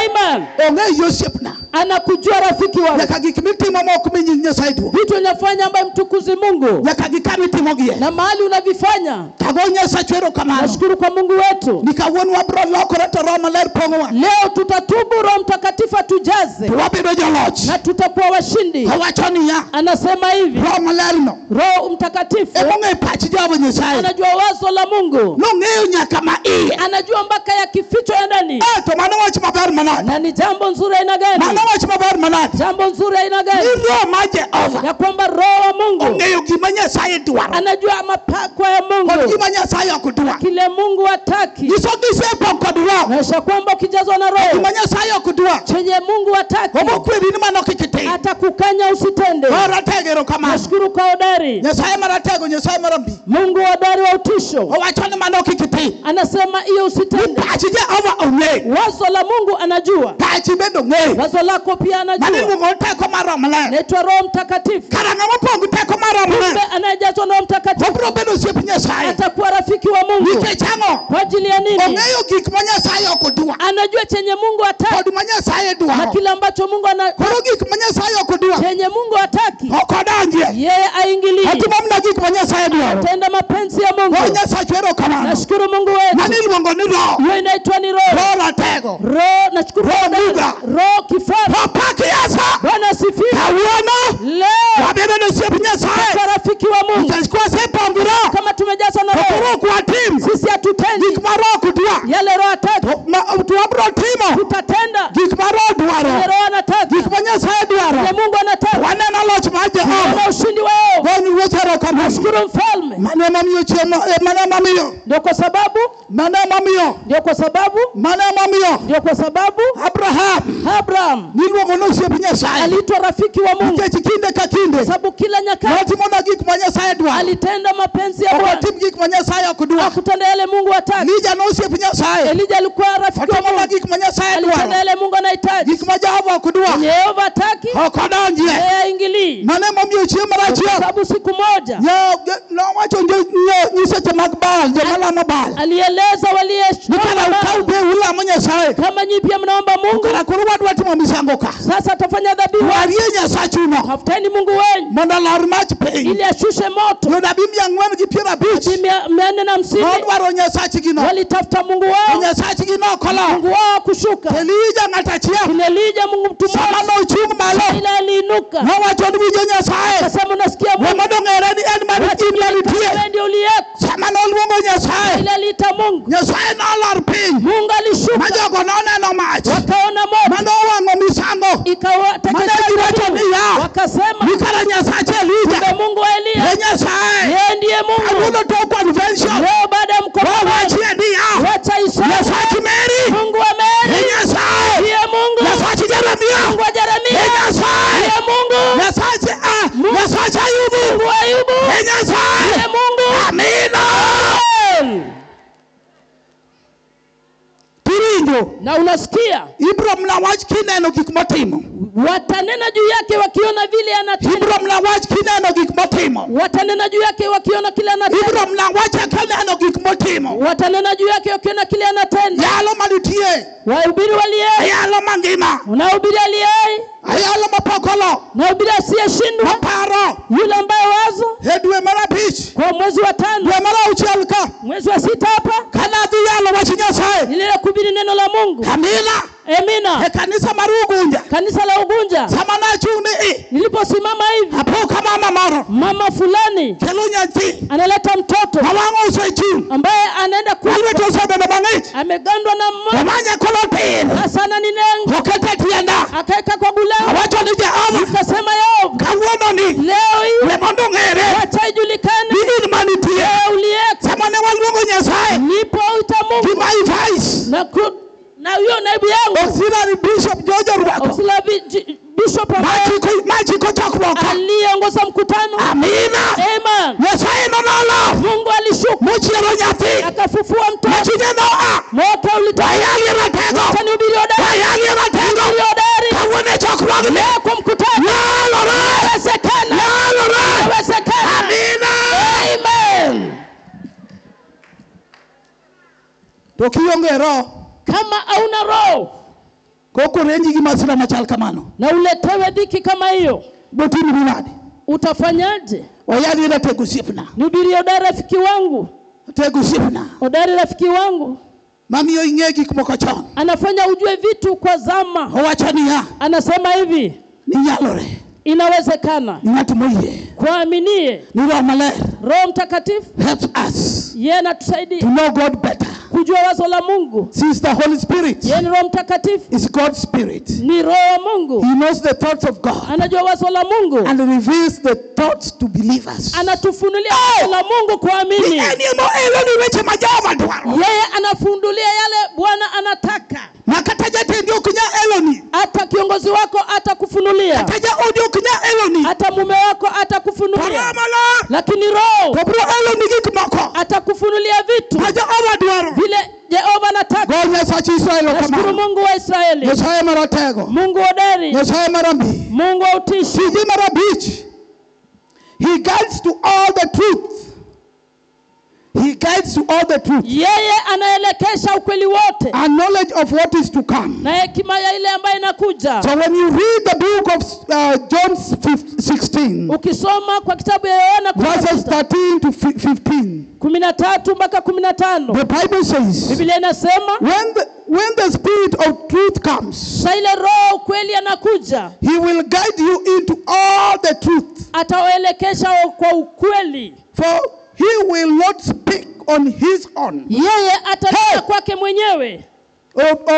Amen. Ong'eyo osiepna Anakujua rafiki wako, nyaka gik mitimo mok mi nying Nyasaye duong', vitu unafanya ambaye mtukuzi Mungu nyaka gi kama itimogie. na mahali unavifanya. Tago Nyasaye erokamano Nashukuru kwa Mungu wetu. ni kawuono wabiro lokore to Roho Maler pong'owa Leo tutatubu, Roho Mtakatifu atujaze to wabedo joloch. na tutakuwa washindi. Owacho niya, Anasema hivi, Roho Malerno Roho Mtakatifu emong'eyo pach Jehova Nyasaye, anajua wazo la Mungu, nong'eyo nyaka ma iye. anajua mpaka ya kificho ya ndani. To mano wach maber manade, Na ni jambo nzuri aina gani? mano wach maber manade Jambo nzuri aina ni gani Roho mar Jehova ya kwamba Roho wa Mungu ong'eyo gima Nyasaye dwaro anajua mapakwa ya kod Mungu, gima Nyasaye ok dwar. kile Mungu hataki. Nyiso kisepong' kod Roho, Naonyesha kwamba ukijazwa na Roho gima Nyasaye ok dwar chenye Mungu hataki, obokweri ni mano kik itim. itim. Atakukanya usitende. Ratego erokamano. Nashukuru kwa hodari. Nyasaye maratego, Nyasaye marambi. Mungu hodari wa utisho. Owacho ni mano kik itim. Anasema hiyo usitende. Pachi Jehova ong'eyo. Wazo la Mungu anajua. Pachi bende ong'eyo. Wazo lako pia anajua. Mano iluongo ni teko mar Roho Maler. Naitwa Roho Mtakatifu. Kara ng'ama opong' gi teko mar Roho Maler. Kumbe anayejazwa na Roho Mtakatifu Obiro bedo osiep Nyasaye. atakuwa rafiki wa Mungu. Nikech ang'o? Kwa ajili ya nini? Ong'eyo gik ma Nyasaye ok odwa. Anajua chenye Mungu hataki Kod ma Nyasaye na dwaro. kile ambacho Mungu ana Koro gik ma Nyasaye ok odwa chenye Mungu hataki ok odonjie. yeye aingilii. Otimo mana gik ma Nyasaye dwaro. Tenda mapenzi ya Mungu. O Nyasaye erokamano. Nashukuru Mungu wetu. Mano iluongo ni Roho. Hiyo inaitwa ni roho. Roho ratego. Roho, nashukuru Roho hodari. Muga. Roho kifalme. Opak Yesu. Bwana asifiwe. Kawuono Leo wabedo ni osiep Nyasaye. kwa rafiki wa Mungu. Nikech kwasepong' gi Roho Kama tumejazwa na to roho, koro ok watim sisi hatutendi gik ma Roho ok dwa. yale roho hataki. To wabiro timo Tutatenda gik ma Roho dwaro. yale roho anataka, Gik ma Nyasaye dwaro. yale Mungu anataka. Waneno loch mar Jehova. Tunaona ushindi wao. Goni wuoch erokamano. Nashukuru mfalme. Mano emomiyo chiemo mano emomiyo Ndio kwa sababu, mano emomiyo ndio kwa sababu, mano emomiyo ndio kwa sababu Abraham Abraham niluongo ni osiep Nyasaye. aliitwa rafiki wa Mungu, Nikech kinde ka kinde kwa sababu kila nyakati notimo gik ma Nyasaye dwaro. alitenda mapenzi ya Ok Bwana, otim gik ma Nyasaye ok dwa. hakutenda yale Mungu hataki. Elija ne osiep Nyasaye. Elija alikuwa rafiki wa Otimo na Mungu, gik ma Nyasaye alitenda dwaro. yale Mungu anahitaji. Gik ma Jehova ok dwa. Yehova hataki, Ok odonjie. yeye haingilii. Mano emomiyo chieng' moro Kwa achiel sababu siku moja nowacho nyiseche mag Baal, joma lamo Baal. alieleza waliye Ni kara ukaw be ulamo Nyasaye. kama nyinyi pia mnaomba Mungu, Kara koro wadwa timo misango ka. sasa atafanya dhabihu. Warie Nyasachuno Tafuteni Mungu wenu mondo olor mach piny. ili ashushe moto. Jonabi 450 450 nodwaro Nyasachgino. walitafuta Mungu To wao, Nyasachgi nokolor. Mungu wao hakushuka. Elija ng'at achiel Kile Elija Mungu mtu sama mmoja nochung' malo ile aliinuka nowacho ni winjo Nyasaye. akasema, unasikia We Mungu, mondo ong'ere ni en in manitie. wewe ndio uliyeko. Sama noluongo Nyasaye, Ile aliita Mungu, Nyasaye nolor piny. Mungu Ma alishuka, jogo noneno mach wakaona moto manowang'o misango. Mane ikawateketeza giwacho dhabihu. niya, Wakasema, ni kara Nyasache Elija kumbe Mungu wa Eliya e Nyasaye. yeye ndiye Mungu. Kawuono tok convention Leo baada ya mkutano, wawachie niya, wacha isome Nyasach Mary Mungu wa e Mary Nyasaye. ndiye Mungu, Nyasach Jeremia Mungu wa e Yeremia Nyasaye. ndiye Mungu, Nyasach Ayubu Mungu wa Ayubu e Nyasaye. ndiye Mungu. Amina. Amen. Tiwinjo Na unasikia ibiro mna wach kineno gik motimo. watanena juu yake wakiona vile anatenda, Ibiro mna wach kineno gik motimo. watanena juu yake wakiona kile anatenda, Ibiro mna wach kineno gik motimo. watanena juu yake wakiona kile anatenda. Yalo manitie, Wahubiri waliye, ayalo mangima, unahubiri aliye, ayalo mapok olo, nahubiri asiyeshindwa, maparo yule ambaye wazo e dwe mar abich, kwa mwezi wa 5, dwe mar auchiel ka, mwezi wa 6 hapa kanadhi yalo wach Nyasaye. nilile kuhubiri neno la Mungu. Amina. Amina. E kanisa mar Ugunja, Kanisa la Ugunja, sama nachung' ni i, niliposimama hivi, apo ka mama moro mama fulani kelo nyathi analeta mtoto ma wang'e osechung', ambaye anaenda ma lwete kufa, osebedo mang'ich, amegandwa na mmoja omanye kolo piny, sasa ananinenga, okete e tienda. akaweka kwa gulango. Awacho ni Jehova, Nikasema Yehova, kawuono ni leo hii we mondo ong'ere wacha ijulikane ni in manitie. wewe uliyeko. Sama ne waluongo Nyasaye Nilipoita gi Mungu my vice na na huyo naibu yangu auxiliary bishop George Orwako Auxiliary Bishop ambaye machiko chokruok ka. aliyeongoza mkutano. Amina. Amen. Nyasaye nololo Mungu alishuka mochiero nyathi akafufua mtoto, machunye noa. moto ulitoka. Wayalie ratego, Atanihubiri hodari, wayalie ratego hubiri hodari kawuono e chokruogni. leo kwa mkutano. Nyalore, Inawezekana, nyalore. inawezekana. Amina. Amen. To kionge roho Kama hauna roho koko renji gi masira machal kamano, na uletewe dhiki kama hiyo, botimi nade? utafanyaje? Wayalie ratego osiepna, Nihubiri hodari rafiki wangu, ratego osiepna hodari rafiki wangu mamiyo ing'e gik moko chon. anafanya ujue vitu kwa zama. Owacho niya, Anasema hivi, ni nyalore inawezekana ni ng'at moyie kwa aminie ni Roho Maler Roho Mtakatifu helps us yeye anatusaidia to know God better. Kujua wazo la Mungu. Since the Holy Spirit Yeye ni Roho Mtakatifu. is God's Spirit. Ni Roho wa Mungu. He knows the thoughts of God Anajua wazo la Mungu. and reveals the thoughts to believers. Anatufunulia wazo la Mungu kuamini. En ema eloni weche ma Jehova dwaro. Yeye anafundulia yale Bwana anataka. Ma kata jatendi ok nyal eloni. Hata kiongozi wako atakufunulia. Kata jaodi ok nyal eloni. Hata mume wako atakufunulia. To Roho maler Lakini Roho to biro eloni gik moko atakufunulia vitu ma Jehova dwaro. vile Jehova anataka. Go Nyasach Israel Nashukuru okamano. Mungu wa Israeli, Nyasaye maratego. Mungu hodari, Nyasaye marambi. Mungu wa utishi. Tije mar abich. He guides to all the truth. He guides to all the truth Yeye anaelekesha ukweli wote and knowledge of what is to come. na hekima ya ile ambayo inakuja. So when you read the book of John 16, Ukisoma kwa kitabu ya Yohana verses 13 to 15, 13 mpaka 15, the Bible says, Biblia inasema when the Spirit of truth comes, sa ile Roho ukweli anakuja, he will guide you into all the truth. atawaelekesha kwa ukweli. For he will not speak on his own, Yeye atanena Hey! kwake mwenyewe,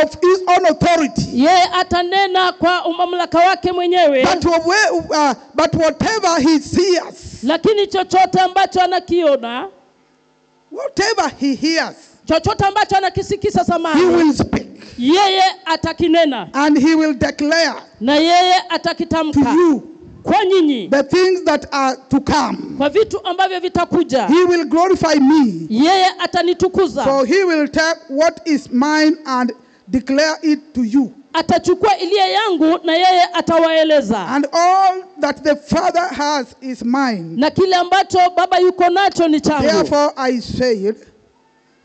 of his own authority. yeye atanena kwa mamlaka wake mwenyewe, But whatever he sees, lakini chochote ambacho anakiona, whatever he hears, chochote ambacho anakisikisa he samani, will speak, yeye atakinena and he will declare na yeye to atakitamka you kwa nyinyi, the things that are to come. kwa vitu ambavyo vitakuja. He will glorify me, Yeye atanitukuza, for he will take what is mine and declare it to you. atachukua iliye yangu na yeye atawaeleza, And all that the Father has is mine. na kile ambacho Baba yuko nacho ni changu. Therefore I said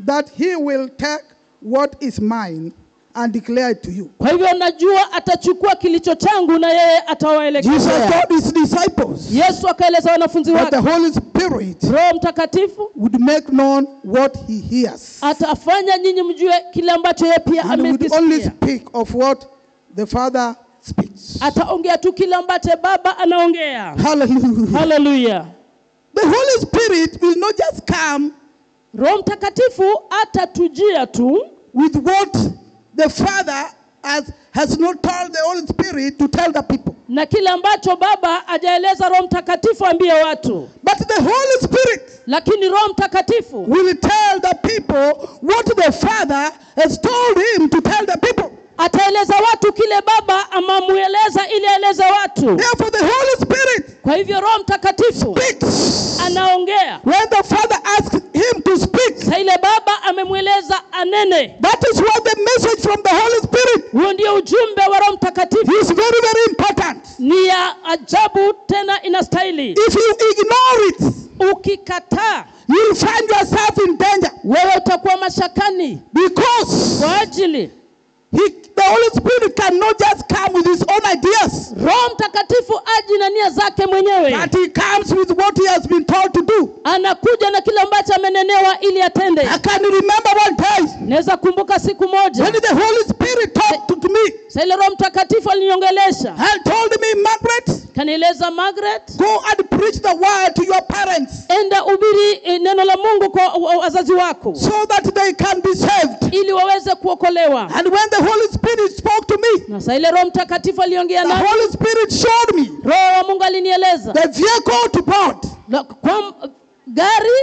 that he will take what is mine and declare it to you. Kwa hivyo najua atachukua kilicho changu na yeye Jesus atawaelekeza. told his disciples Yesu akaeleza wanafunzi that the wake, Holy Spirit Roho Mtakatifu would make known what he hears atafanya nyinyi mjue kile ambacho yeye pia and would only amekisikia. speak of what the Father speaks. Ataongea tu kile ambacho Baba anaongea. Hallelujah. Haleluya! The Holy Spirit will not just come Roho Mtakatifu atatujia tu with what the Father has not told the Holy Spirit to tell the people. na kile ambacho Baba hajaeleza Roho Mtakatifu ambie watu, But the Holy Spirit lakini Roho Mtakatifu will tell the people what the Father has told him to tell the people. ataeleza watu kile Baba amamueleza ili aeleze watu. Therefore, the Holy Spirit Kwa hivyo Roho Mtakatifu speaks. anaongea. When the Father asks him to speak, Sasa ile Baba amemweleza anene. that is what the message from the Holy Spirit Huo ndio ujumbe wa Roho Mtakatifu, is very, very important. ni ya ajabu tena inastahili. If you ignore it, Ukikataa you'll find yourself in danger wewe utakuwa mashakani, because kwa ajili the Holy Spirit cannot just come with his own ideas, Roho Mtakatifu aji na nia zake mwenyewe, but he comes with what he has been told to do. anakuja na kile ambacho amenenewa ili atende. I can remember one day Naweza kumbuka siku moja when the Holy Spirit talked to me sasa ile Roho Mtakatifu aliniongelesha, and told me, Margaret, kanieleza Margaret, go and preach the word to your parents enda ubiri neno la Mungu kwa wazazi wako so that they can be saved. ili waweze kuokolewa. And when the Holy Spirit spoke to me, Na sasa ile Roho Mtakatifu aliongea the nami, Holy Spirit showed me Roho wa Mungu alinieleza the vehicle to board. Na kwa gari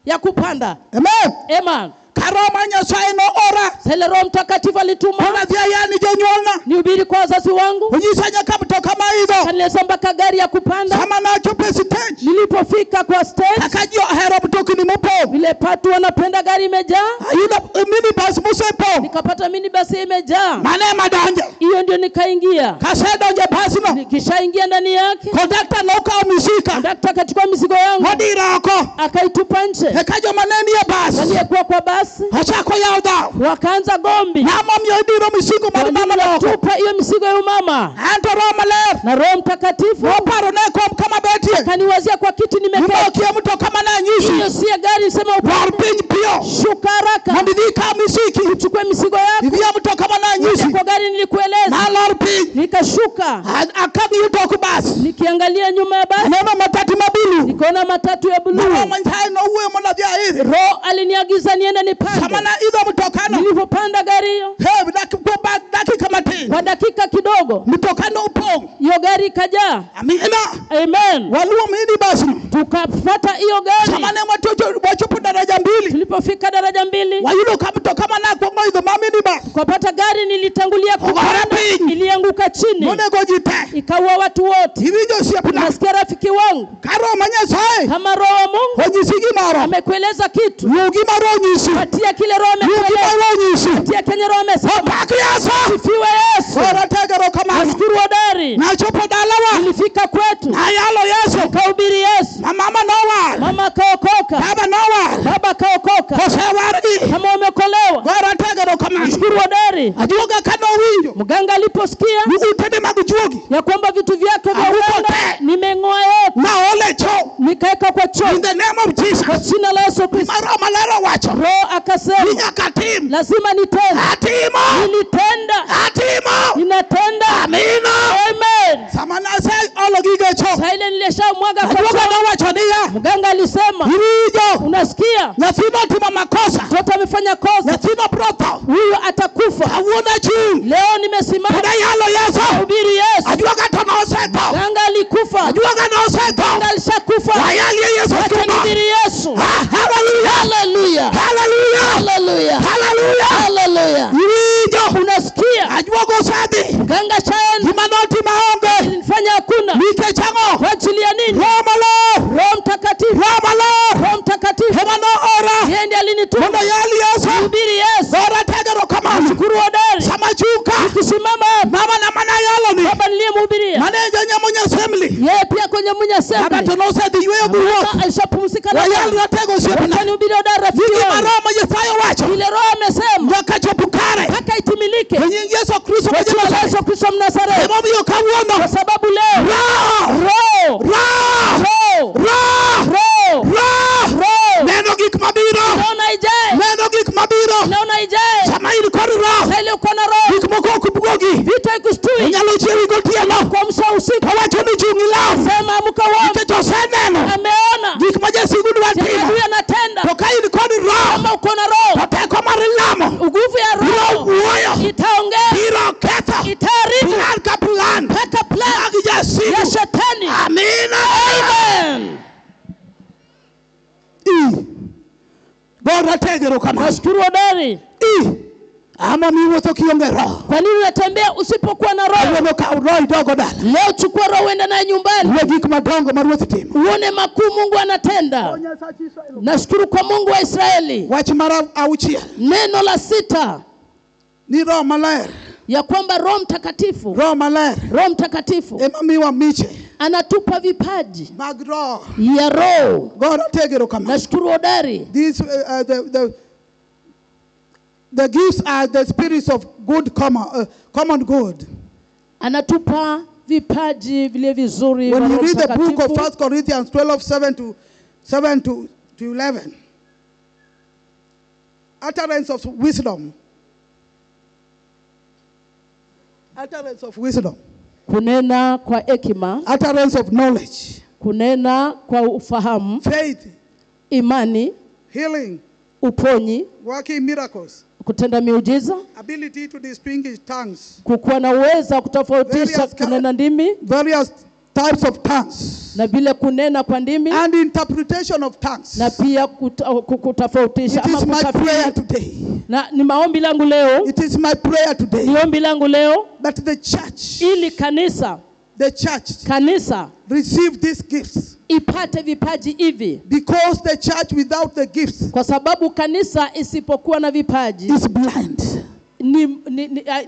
ya kupanda. Amen. Amen. Karoma Nyasaye no ora. Sasa ile Roho Mtakatifu alituma Kona dhia yani jonyuolna. nihubiri kwa wazazi wangu, Onyisa nyaka mtoka maidho. kanieleza mpaka gari ya kupanda. Sama nachopo e stage. Nilipofika kwa stage, Kaka ji ohero mtokni mopong'. vile patu wanapenda gari imejaa, Ayudo minibus mosepong'. nikapata minibus imejaa, Mane ema donje. hiyo ndio nikaingia. Kasedonjo e basno. Nikishaingia ndani yake, Kondakta nokawo misika. kondakta akachukua mizigo yangu Modiro oko. akaitupa nje. Eka joma ne nie bas. Waliyekuwa kwa basi Ochako yawo dhawo. wakaanza gombi, Ng'ama omiyo idiro misigo mar mama oko. walitupa hiyo mizigo ya mama, Anto Roho Maler na Roho Mtakatifu noparo ne kom kama betie. akaniwazia kwa kiti nimeketi. Nimokie mtoka mana anyisi. Hiyo si ya gari, sema Lor upande, piny piyo. shuka haraka Mondo idhi ikaw misiki. uchukue mizigo yako. Idhi e mtoka mana anyisi. Kwa gari nilikueleza, Nalor piny. nikashuka Akang'iyo tok bas. nikiangalia nyuma ya basi Aneno matatu mabulu. nikaona Nikaona matatu ya buluu. Roho aliniagiza niende nipande. Nilipopanda gari hiyo, kwa dakika kidogo hiyo gari ikajaa. Amen. Tukafuata hiyo gari. Tulipofika daraja 2, tukapata gari nilitangulia kupanda, ilianguka chini, ikaua watu wote. Nasikia rafiki wangu, kama Roho wa Mungu amekueleza kitu, patia kile Roho amekueleza, patia kenye Roho amesema. Sifiwe Yesu. Nashukuru hodari. Nilifika kwetu, nikahubiri Yesu. Mama akaokoka, baba akaokoka. Kama umeokolewa, nashukuru hodari. Mganga aliposikia ya kwamba vitu vyake vya uganga nimeng'oa yote, nikaweka kwa choo. Kwa jina la Yesu Kristo. Roho akasema lazima nitende. Nilitenda. Ninatenda. Amen. Sasa ile nilishamwaga kwa choo. Mganga alisema, unasikia, mtoto amefanya kosa, huyo atakufa. Leo nimesimama kuhubiri Yesu. Mganga alikufa. Mganga alishakufa. Wacha nihubiri Yesu. Hallelujah. Hallelujah. Hallelujah. Unasikia, mganga shaenda, nilifanya hakuna. Kwa ajili ya nini? Roho Mtakatifu. Roho Mtakatifu yeye ndiye alinituma kuhubiri Yesu. Nashukuru hodari. Nikisimama hapa, baba niliyemhubiria, yeye pia kwenye Munya Assembly alishapumzika na Bwana. Nihubiri hodari rafiki wangu. Ile Roho amesema mpaka itimilike kwa jina la Yesu Kristo Mnazareti. Kwa sababu leo Roho Roho Roho Roho naona ijaye, naona ijaye. Sasa ile uko na Roho, vita haikushtui. Kuamsha usiku, sema amka uombe. Ameona adui anatenda. Kama uko na Roho, nguvu ya Roho itaongea, itaharibu mpaka plan ya shetani. Amen. Nashukuru hodari. Kwa nini unatembea usipokuwa na Roho? Leo chukua Roho uende naye nyumbani, uone makuu Mungu anatenda. Nashukuru kwa Mungu wa Israeli. Neno la 6 ya kwamba Roho Mtakatifu, Roho Mtakatifu anatupa vipaji ya Roho. Nashukuru hodari. The gifts are the spirits of good common good. Anatupa vipaji vile vizuri. When you read the book of 1 Corinthians 12, 7 to 11, utterance of wisdom. Utterance of wisdom. Kunena kwa hekima. Utterance of knowledge. Kunena kwa ufahamu. Faith. Imani. Healing. Uponyi. Working miracles. Kutenda miujiza. Ability to distinguish tongues. Kukuwa na uwezo wa kutofautisha kunena ndimi. Various types of tongues. Na bila kunena kwa ndimi. And interpretation of tongues. Na pia kutofautisha. It is my prayer today. Na ni maombi langu leo. It is my prayer today. Ni ombi langu leo. That the church. Ili kanisa. The church. Kanisa. Receive these gifts. Ipate vipaji hivi. Because the church without the gifts. Kwa sababu kanisa isipokuwa na vipaji is blind.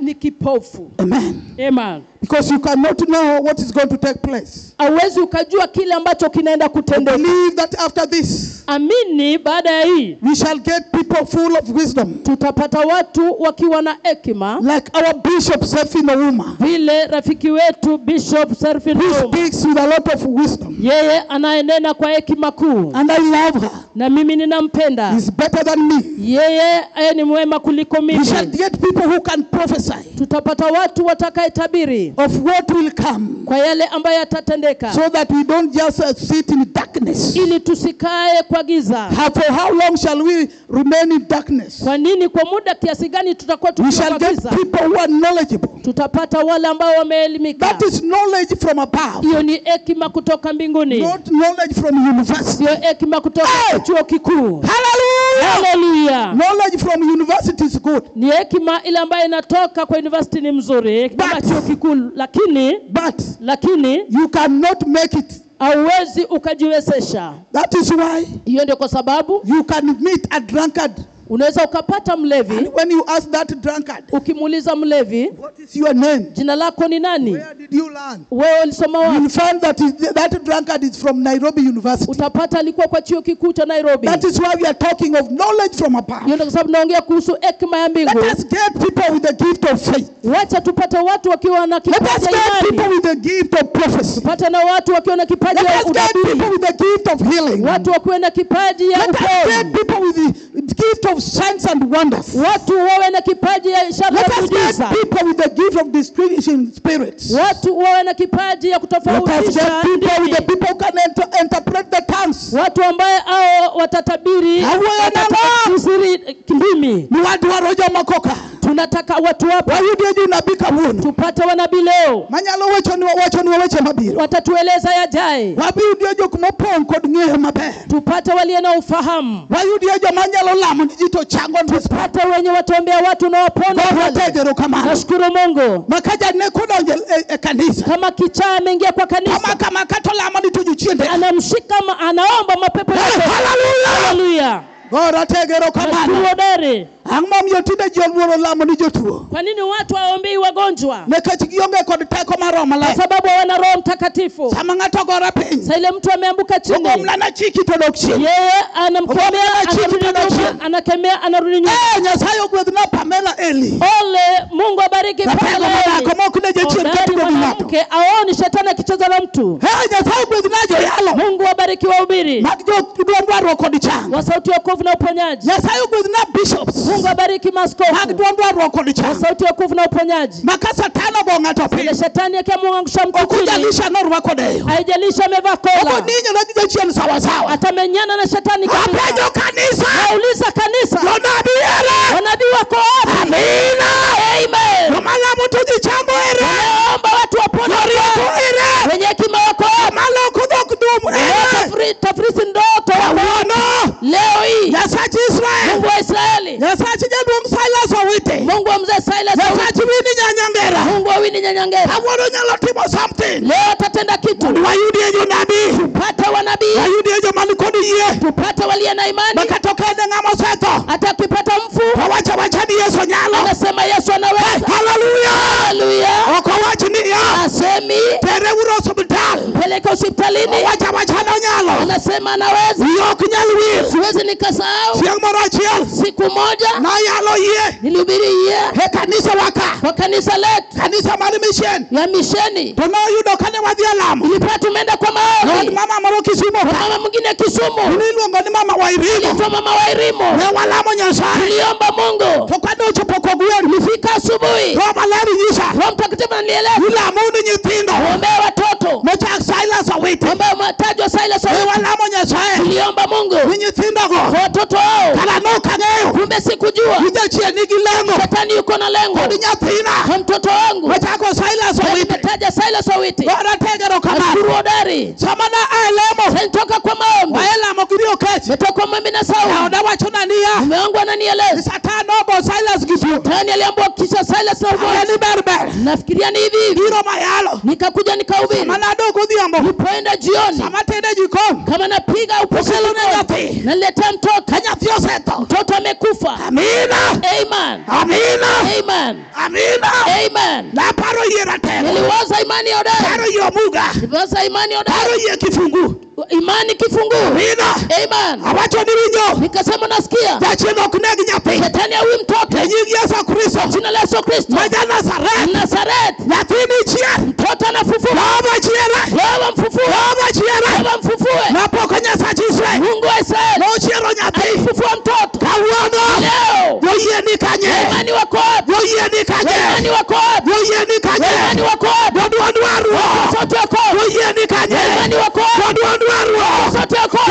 Ni kipofu. Amen. Amen. Because you cannot know what is going to take place. Hauwezi ukajua kile ambacho kinaenda kutendeka. Believe that after this, amini baada ya hii, we shall get people full of wisdom. Tutapata watu wakiwa na hekima. Like our Bishop Serfin Ouma. Vile rafiki wetu Bishop Serfin Ouma. Who speaks with a lot of wisdom. Yeye anayenena kwa hekima kuu. And I love her. Na mimi ninampenda. He's better than me. Yeye ni mwema kuliko mimi. We shall get people who can prophesy. Tutapata watu watakaye atakayetabiri of what will come, kwa yale ambayo yatatendeka, so that we don't just sit in darkness. Ili tusikae kwa giza. For how long shall we remain in darkness? Kwa nini, kwa muda kiasi gani tutakuwa We tukiwa shall kwa get giza? People who are knowledgeable. Tutapata wale ambao wameelimika. That is knowledge from above, Hiyo ni hekima kutoka mbinguni, not knowledge from university. sio hekima kutoka Hey! chuo kikuu. Hallelujah! Haleluya! Knowledge from university is good, Ni hekima ile ambayo inatoka kwa university ni mzuri kama chuo kikuu, lakini but lakini you cannot make it. hauwezi ukajiwezesha. That is why Hiyo ndio kwa sababu you can meet a drunkard. unaweza ukapata mlevi. And when you ask that drunkard, Ukimuuliza mlevi, what is your name? jina lako ni nani? Where did you learn? Wewe ulisoma wapi? You'll find that that drunkard is from Nairobi University. Utapata alikuwa kwa chuo kikuu cha Nairobi. That is why we are talking of knowledge from above. Hiyo ndio kwa sababu naongea kuhusu hekima ya Let mbingu. us get people with the gift of faith. Wacha tupate watu wakiwa na Let kipaji us cha get imani, people with the gift of prophecy. tupate na watu wakiwa na kipaji Let ya us get people unabii, with the gift of healing. watu wakiwa na kipaji ya Let us get uponyaji, people with the gift of signs and wonders. watu wawe na kipaji ya ishara Let ya us get miujiza, people with the gift of distinguishing spirits. watu wawe na kipaji ya Let us get kutofautisha people with the ndimi, people who can interpret the tongues. watu ambaye hao watatabiri, Awuoyo nang'o? watatafsiri ndimi. Ni wadwaro joma koka. Tunataka watu wapo, Wayudie jonabi kawuono. tupate wanabii leo Manyalo wachonwa weche mabiro. watatueleza yajaye, Wabiyudie jok mopong' kod ng'eyo maber. Tupate waliye na ufahamu, Wayudie joma nyalo lamo ni ji to chango and respond. tupate wenye wataombea watu na wapone. God Pale. watego erokamano. Nashukuru Mungu. Ma ka janeko odonjo e kanisa. Kama kichaa ameingia kwa Kama kanisa, kama kata olamo ni to jochiende. Anamshika, anaomba mapepo Hey, yote. hallelujah! Haleluya! God watego erokamano. Nashukuru hodari. Ang'o momiyo tinde ji oluoro lamo ni jotuo? Kwa nini watu hawaombei wagonjwa? Nikech gionge kod teko mar Roho Kwa Maler. sababu hawana Roho Mtakatifu. Sama ng'ato ogore piny, Sasa ile mtu ameanguka chini, ogomna na chiki to dok chien. Yeye anamkemea, Ogomna chiki anarudi to dok nyuma, chien. anakemea, anarudi nyuma. Eh, Nyasaye ogwedhna Pamela Eli. Ole, Mungu abariki Ratego Pamela madhako Eli. mok ne jachien Hodari katugo gi ng'ato. mwanamke aoni shetani akicheza na mtu. Eh, Nyasaye ogwedhna joyalo. Mungu abariki wahubiri Mag jo duond warruok kod chang. Wa sauti ya wokovu na uponyaji. Nyasaye ogwedhna bishops. Mungu abariki Mag maaskofu duond warruok kod wa chang. sauti ya wokovu na uponyaji. Ma ka Satan ogo ng'ato piny, Ile shetani akimwangusha mtu ok chini, ojalisha norwako deyo. Haijalishi amevaa kola, Ogo gi jachien sawasawa. Atamenyana na shetani kabisa. Apenjo kanisa. Nauliza kanisa, Jonabi ere? Wanabii wako wapi? Amina. Amen. Joma lamo to ji chango ere? Wanaomba watu wapone. Jorieko ere? Wenye hekima wako wapi? Joma loko dhok dum ere? Tafrisi ndoto wako wapi? Kawuono Leo hii Nyasach Israel, Mungu wa Israeli, Nyasach jaduong' Silas Owiti, Mungu wa mzee Silas Owiti, Nyasach Winnie Nyanyangera, Mungu wa Winnie Nyanyangera, kawuono nyalo timo something. Leo atatenda kitu. Wayudie jonabi, Tupate wanabii, wayudie joma nikod yie, tupate waliye na imani. ma kata ok en ng'ama osetho, Hata akipata mfu to wacho awacha ni Yesu nyalo. anasema Yesu anaweza. Haleluya! Haleluya! Ok owach niya, Asemi tere uru osiptal, peleke hospitalini, owacho awacha ni onyalo. Anasema anaweza. Wiya ok nyal wil. Siwezi nikasahau Chieng' moro achiel siku moja nayalo yie nilihubiri yie e kanisa wa ka, kwa kanisa letu kanisa mar mission. ya misheni. To noyudo kane wadhi e lamo, Ilikuwa tumeenda kwa od maombi mama moro Kisumo kwa ka, mama mwingine Kisumu, niluongo ni mama Wairimu. alitwa mama Wairimu. Ne walamo Nyasaye. Tuliomba Mungu, To kane ochopo kogwen, ilifika asubuhi, Roho Maler nyisa, Roho Mtakatifu ananieleza ilamuru nyithindo ombea watoto mochak Silas Owiti. ambao umetajwa Silas Ne Owiti. walamo Nyasaye Tuliomba Mungu ni nyithindogo, kwa watoto wao, kara nok ang'eyo kumbe sikujua ni jachien nigi lengo shetani yuko na lengo kod nyathina kwa mtoto wangu. mochako Silas Owiti. Nimetaja Silas Owiti. God atego erokamano. Nashukuru hodari. Sama na a e lemo, Nitoka kwa maombi, wa e lamo gi Okech. nitoka kwa maombi na Sauli. Jaoda wachona niya, Mume wangu ananieleza Satan nogo Silas gi thuol. shetani aliambiwa kisha Silas na ugonjwa. Ang'e ni ber ber. Nafikiria ni hivi hivi, Biro mayalo. nikakuja nikahubiri. Sama nadok godhiambo, Nilipoenda jioni, sama tedo e jikon, kama napiga Okelo ne upesi, nyathi. naletea mtoto, Ka nyathi osetho. mtoto amekufa. Amina. Amen. Amina. Amen. Amina. Amen. Naparo yie ratego. Niliwaza imani ya hodari, Paro yie omuga. niliwaza imani ya Paro hodari, yie kifungu. imani kifungu. Amina. Amen. Awacho ni winjo. Nikasema nasikia Jachien ok neg nyathi. shetani haui mtoto, E nying Yesu Kristo. jina la Yesu Kristo Ma ja Nazareth. Nazareth, Nyathini chier. mtoto anafufuka. Jehova chiere. Jehova mfufue, Jehova chiere. Jehova mfufue. Napoko Nyasach Israel. Mungu wa Israeli Nochiero nyathi. alifufua mtoto. Kawuono. Leo Joyie ni kanye. imani wako wapi? Joyie ni kanye. Imani wako wapi? Joyie ni kanye.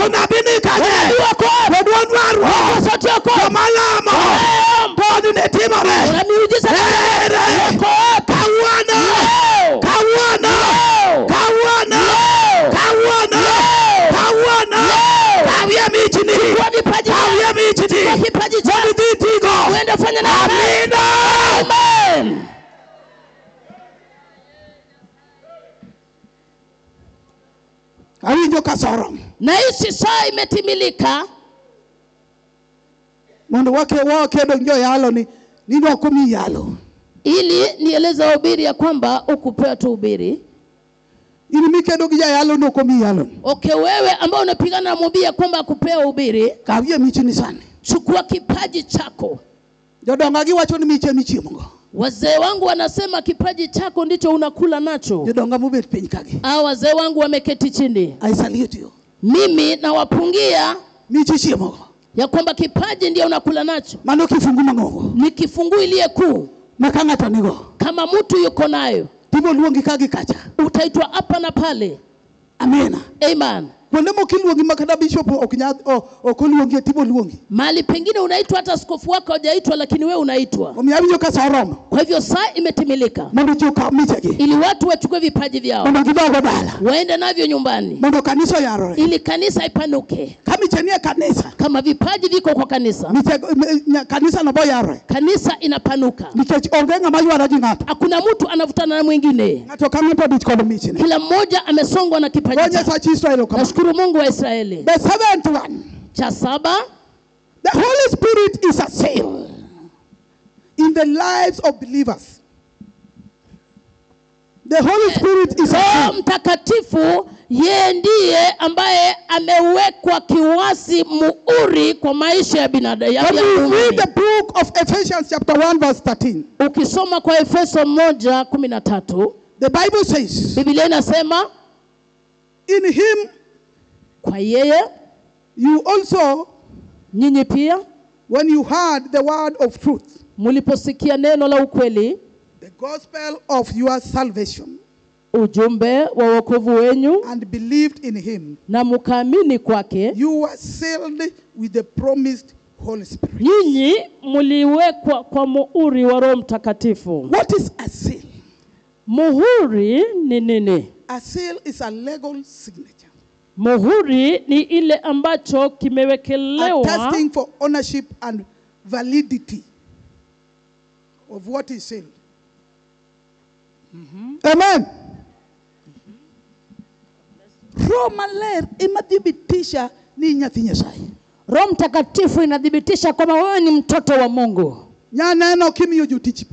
Jonabi ni kanye? Wako wapi? Joduond warruok? Sauti yako. Joma lamo? Honni ne timore? Kuna miujiza. Ere? Wako wapi? Kawuono! Leo. Kawuono! Leo. Kawuono! Leo. Kawuono! Leo. Kawuono! Leo. Kawie michni! Chukua vipaji Kawie michni! Chukua kipaji chako. Mondo idhi itigo! Uende ufanye nayo kazi. Amina! Amen. Awinjo ka sa oromo. Nahisi saa imetimilika Mondo wakedo gi joyalo ni ok omiyi yalo. Ili nieleze wahubiri ya kwamba ukupewa tu ubiri. In mikedo gi jayalo ni ok omiyi yalo. Okay, wewe ambao unapigana na mhubiri ya kwamba akupewa ubiri, Kawie michni sani. Chukua kipaji chako. Jodonga giwacho ni miche michiemogo. Wazee wangu wanasema kipaji chako ndicho unakula nacho. Jodonga mobet piny kagi. Wazee wangu wameketi chini. I salute you. Mimi nawapungia Miche chiemogo. ya kwamba kipaji ndio unakula nacho. Mano kifungu mang'ongo. Ni kifungu iliye kuu. Ma ka ng'ato nigo. Kama mtu yuko nayo, Tibo luongi ka gi kacha. utaitwa hapa na pale. Amina. Amen. Kuonde mok iluongi ma kata bishop ok nyal, ok oluongi, tibo luongi. Mahali pengine unaitwa hata askofu wako hajaitwa, lakini wewe unaitwa. Omiyo awinjo ka sa oromo. Kwa hivyo saa imetimilika. Mondo ji okaw michegi. Ili watu wachukue vipaji vyao. Mondo gidog dala. Waende navyo nyumbani. Mondo kanisa oyarore. Ili kanisa ipanuke. Ka miche nie kanisa. Kama vipaji viko kwa kanisa. Miche, kanisa no boyarore. Kanisa inapanuka. Nikech onge ng'ama ywara gi ng'ato. Hakuna mtu anavutana na mwingine. Ng'ato ka ng'ato odich kod michne. Kila mmoja amesongwa na kipaji Go chake. Nyasachi Israel okama. Nashukuru Mungu wa Israeli. The seventh one. Cha saba. The Holy Spirit is a seal in the lives of believers. The Holy Spirit is a Roho seal. Mtakatifu yeye ndiye ambaye amewekwa kiwasi muhuri kwa maisha ya binadamu. When you read the book of Ephesians chapter 1 verse 13. Ukisoma kwa Efeso 1:13, The Bible says, Biblia inasema, in him kwa yeye you also, nyinyi pia, when you heard the word of truth, mliposikia neno la ukweli, the gospel of your salvation, ujumbe wa wokovu wenyu, and believed in him, na mkaamini kwake, you were sealed with the promised Holy Spirit. Nyinyi mliwekwa kwa muhuri wa Roho Mtakatifu. What is a seal? Muhuri ni nini? A seal is a legal signature. Muhuri ni ile ambacho kimewekelewa, attesting for ownership and validity of what is sealed. Amen. Roho Maler imethibitisha ni nyathi Nyasaye. Roho Mtakatifu inathibitisha kwamba wewe ni mtoto wa Mungu. Nyaneno kimiyo jotich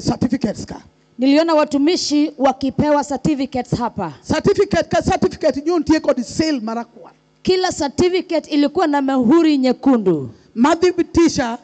certificates ka. Niliona watumishi wakipewa certificates hapa. Certificate ka certificate nyo nitie kod seal marakwar. Kila certificate ilikuwa na muhuri nyekundu. Mathibitisha,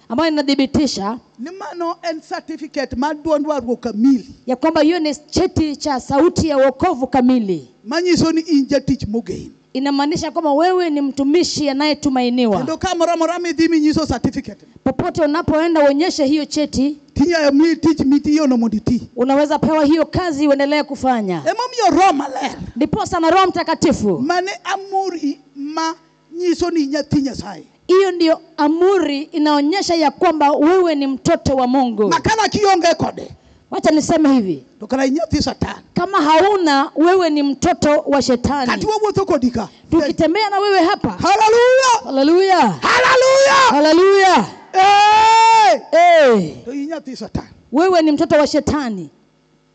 ambayo inathibitisha ni mano en certificate mar duond warruok kamili. Ya kwamba hiyo ni cheti cha sauti ya wokovu kamili. Manyiso ni in jatich mogen. Inamaanisha kwamba wewe ni mtumishi anayetumainiwa. Kendo kamoro amora midhi minyiso certificate. Popote unapoenda uonyeshe hiyo cheti. Tinya mi tich mitiyono mondo iti. Unaweza pewa hiyo kazi uendelee kufanya. Emomiyo Roho Maler. Ndiposa na Roho Mtakatifu. Mane amuri ma nyiso ni nyathi Nyasaye. Hiyo ndio amuri inaonyesha ya kwamba wewe ni mtoto wa Mungu. Makana kionge kode. Wacha niseme hivi. To kara nyathi Satan. Kama hauna, wewe ni mtoto wa shetani. Kati wawuotho kodi ka. Tukitembea na wewe hapa. Hallelujah. Hallelujah. Hallelujah. Hallelujah. Hey! Hey. To nyathi Satan. Wewe ni mtoto wa shetani.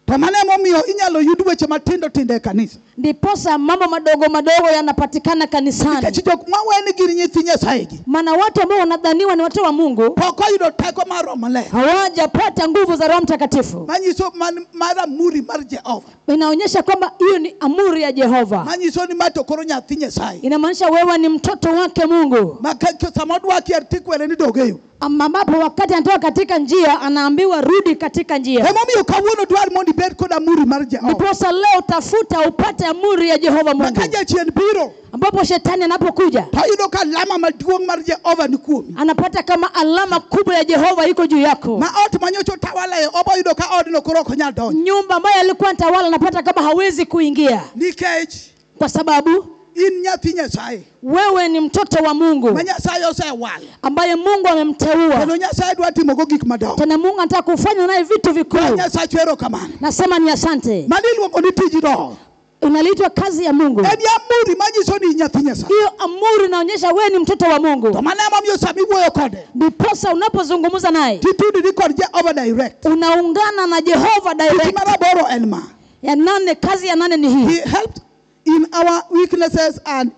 To mano emomiyo inyalo yud weche matindo tindo e kanisa. Ndiposa mambo madogo madogo yanapatikana kanisani. Nikech jok maweni gin nyithi Nyasaye gi. Maana watu ambao wanadhaniwa ni watoto wa Mungu pok oyudo teko mar Roho Maler. Hawajapata nguvu za Roho Mtakatifu. Manyiso mar amuri mar Jehova. Inaonyesha kwamba hiyo ni amuri ya Jehova. Manyiso ni ma to koro nyathi Nyasaye. Inamaanisha wewe ni mtoto wake Mungu. Ma ka sama odwa kier tikwere ni dog e yo. Ambapo wakati anatoka katika njia anaambiwa rudi katika njia. Emomiyo kawuono dwar mondo ibed kod amuri mar Jehova. Ndiposa leo tafuta upate amuri ya Jehova Mungu. Ka jachien biro, ambapo shetani anapokuja, to yudo ka alama maduong' mar Jehova ni kuomi. Anapata kama alama kubwa ya Jehova iko juu yako. Ma ot manyocha otawala e, obo yudo ka odno koro ok onyal donjo. Nyumba ambayo alikuwa anatawala anapata kama hawezi kuingia. Nikech kwa sababu In nyathi Nyasaye. Wewe ni mtoto wa Mungu Ma Nyasaye osewalo. ambaye Mungu amemteua. Kendo Nyasaye dwa timogo gik madongo. Tena Mungu anataka kufanya naye vitu vikuu. Nyasaye erokamano. Nasema ni asante. Mano iluongo ni tij Roho. Inaliitwa kazi ya Mungu. En amuri manyiso ni nyathi Nyasaye. Hiyo amuri inaonyesha wewe ni mtoto wa Mungu. To mano emomiyo sama iwuoyo kode, Ndiposa unapozungumza naye titudri kod Jehova direct. unaungana na Jehova Tich direct. mar aboro en ma. Ya nane, kazi ya nane ni hii. He helped in our weaknesses and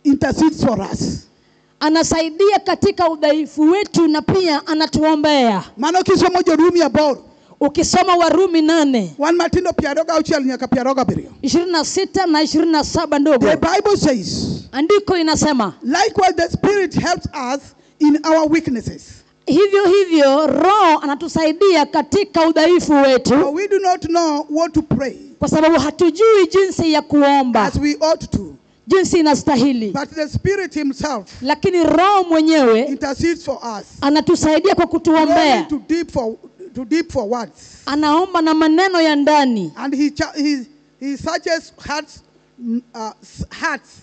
intercedes for us. Anasaidia katika udhaifu wetu na pia anatuombea. Mano kisomo Jo-Rumi 8, Ukisoma Warumi 8 wan matindo 26 nyaka 27. 26 na 27 ndogo, The Bible says, andiko inasema likewise the Spirit helps us in our weaknesses. hivyo hivyo Roho anatusaidia katika udhaifu wetu, For we do not know what to pray kwa sababu hatujui jinsi ya kuomba as we ought to. jinsi inastahili, But the Spirit himself lakini Roho mwenyewe intercedes for us, anatusaidia kwa kutuombea. groaning too deep for words. Anaomba na maneno ya ndani, And he searches hearts,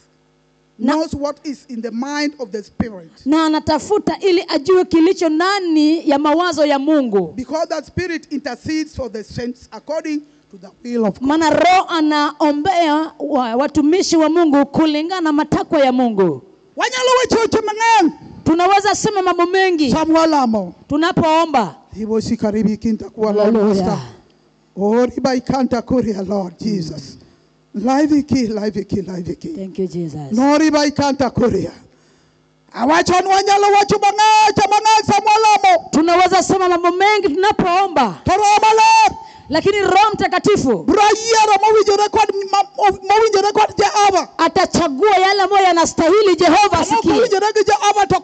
knows what is in the mind of the Spirit. na anatafuta ili ajue kilicho ndani ya mawazo ya Mungu. Because that Spirit intercedes for the saints according to the will of God. Maana Roho anaombea watumishi wa Mungu kulingana na matakwa ya Mungu. Wanyalo wacho weche mang'eny Tunaweza sema mambo mengi sama walamo. tunapoomba. Ibosi kinta kuwa Lord Hallelujah. Master. Oriba ikanta kuria Lord Jesus. Live ki, live ki, live ki. Thank you, Jesus. Noriba ikanta kuria. Awacho ni wanyalo wacho mang'eny mang'eny sama walamo. Tunaweza sema mambo mengi tunapoomba, To Roho Maler lakini Roho Mtakatifu biro yiero mowinjore kod Jehova. atachagua yale ambayo yanastahili Jehova Mok asikie, owinjore gi Jehova to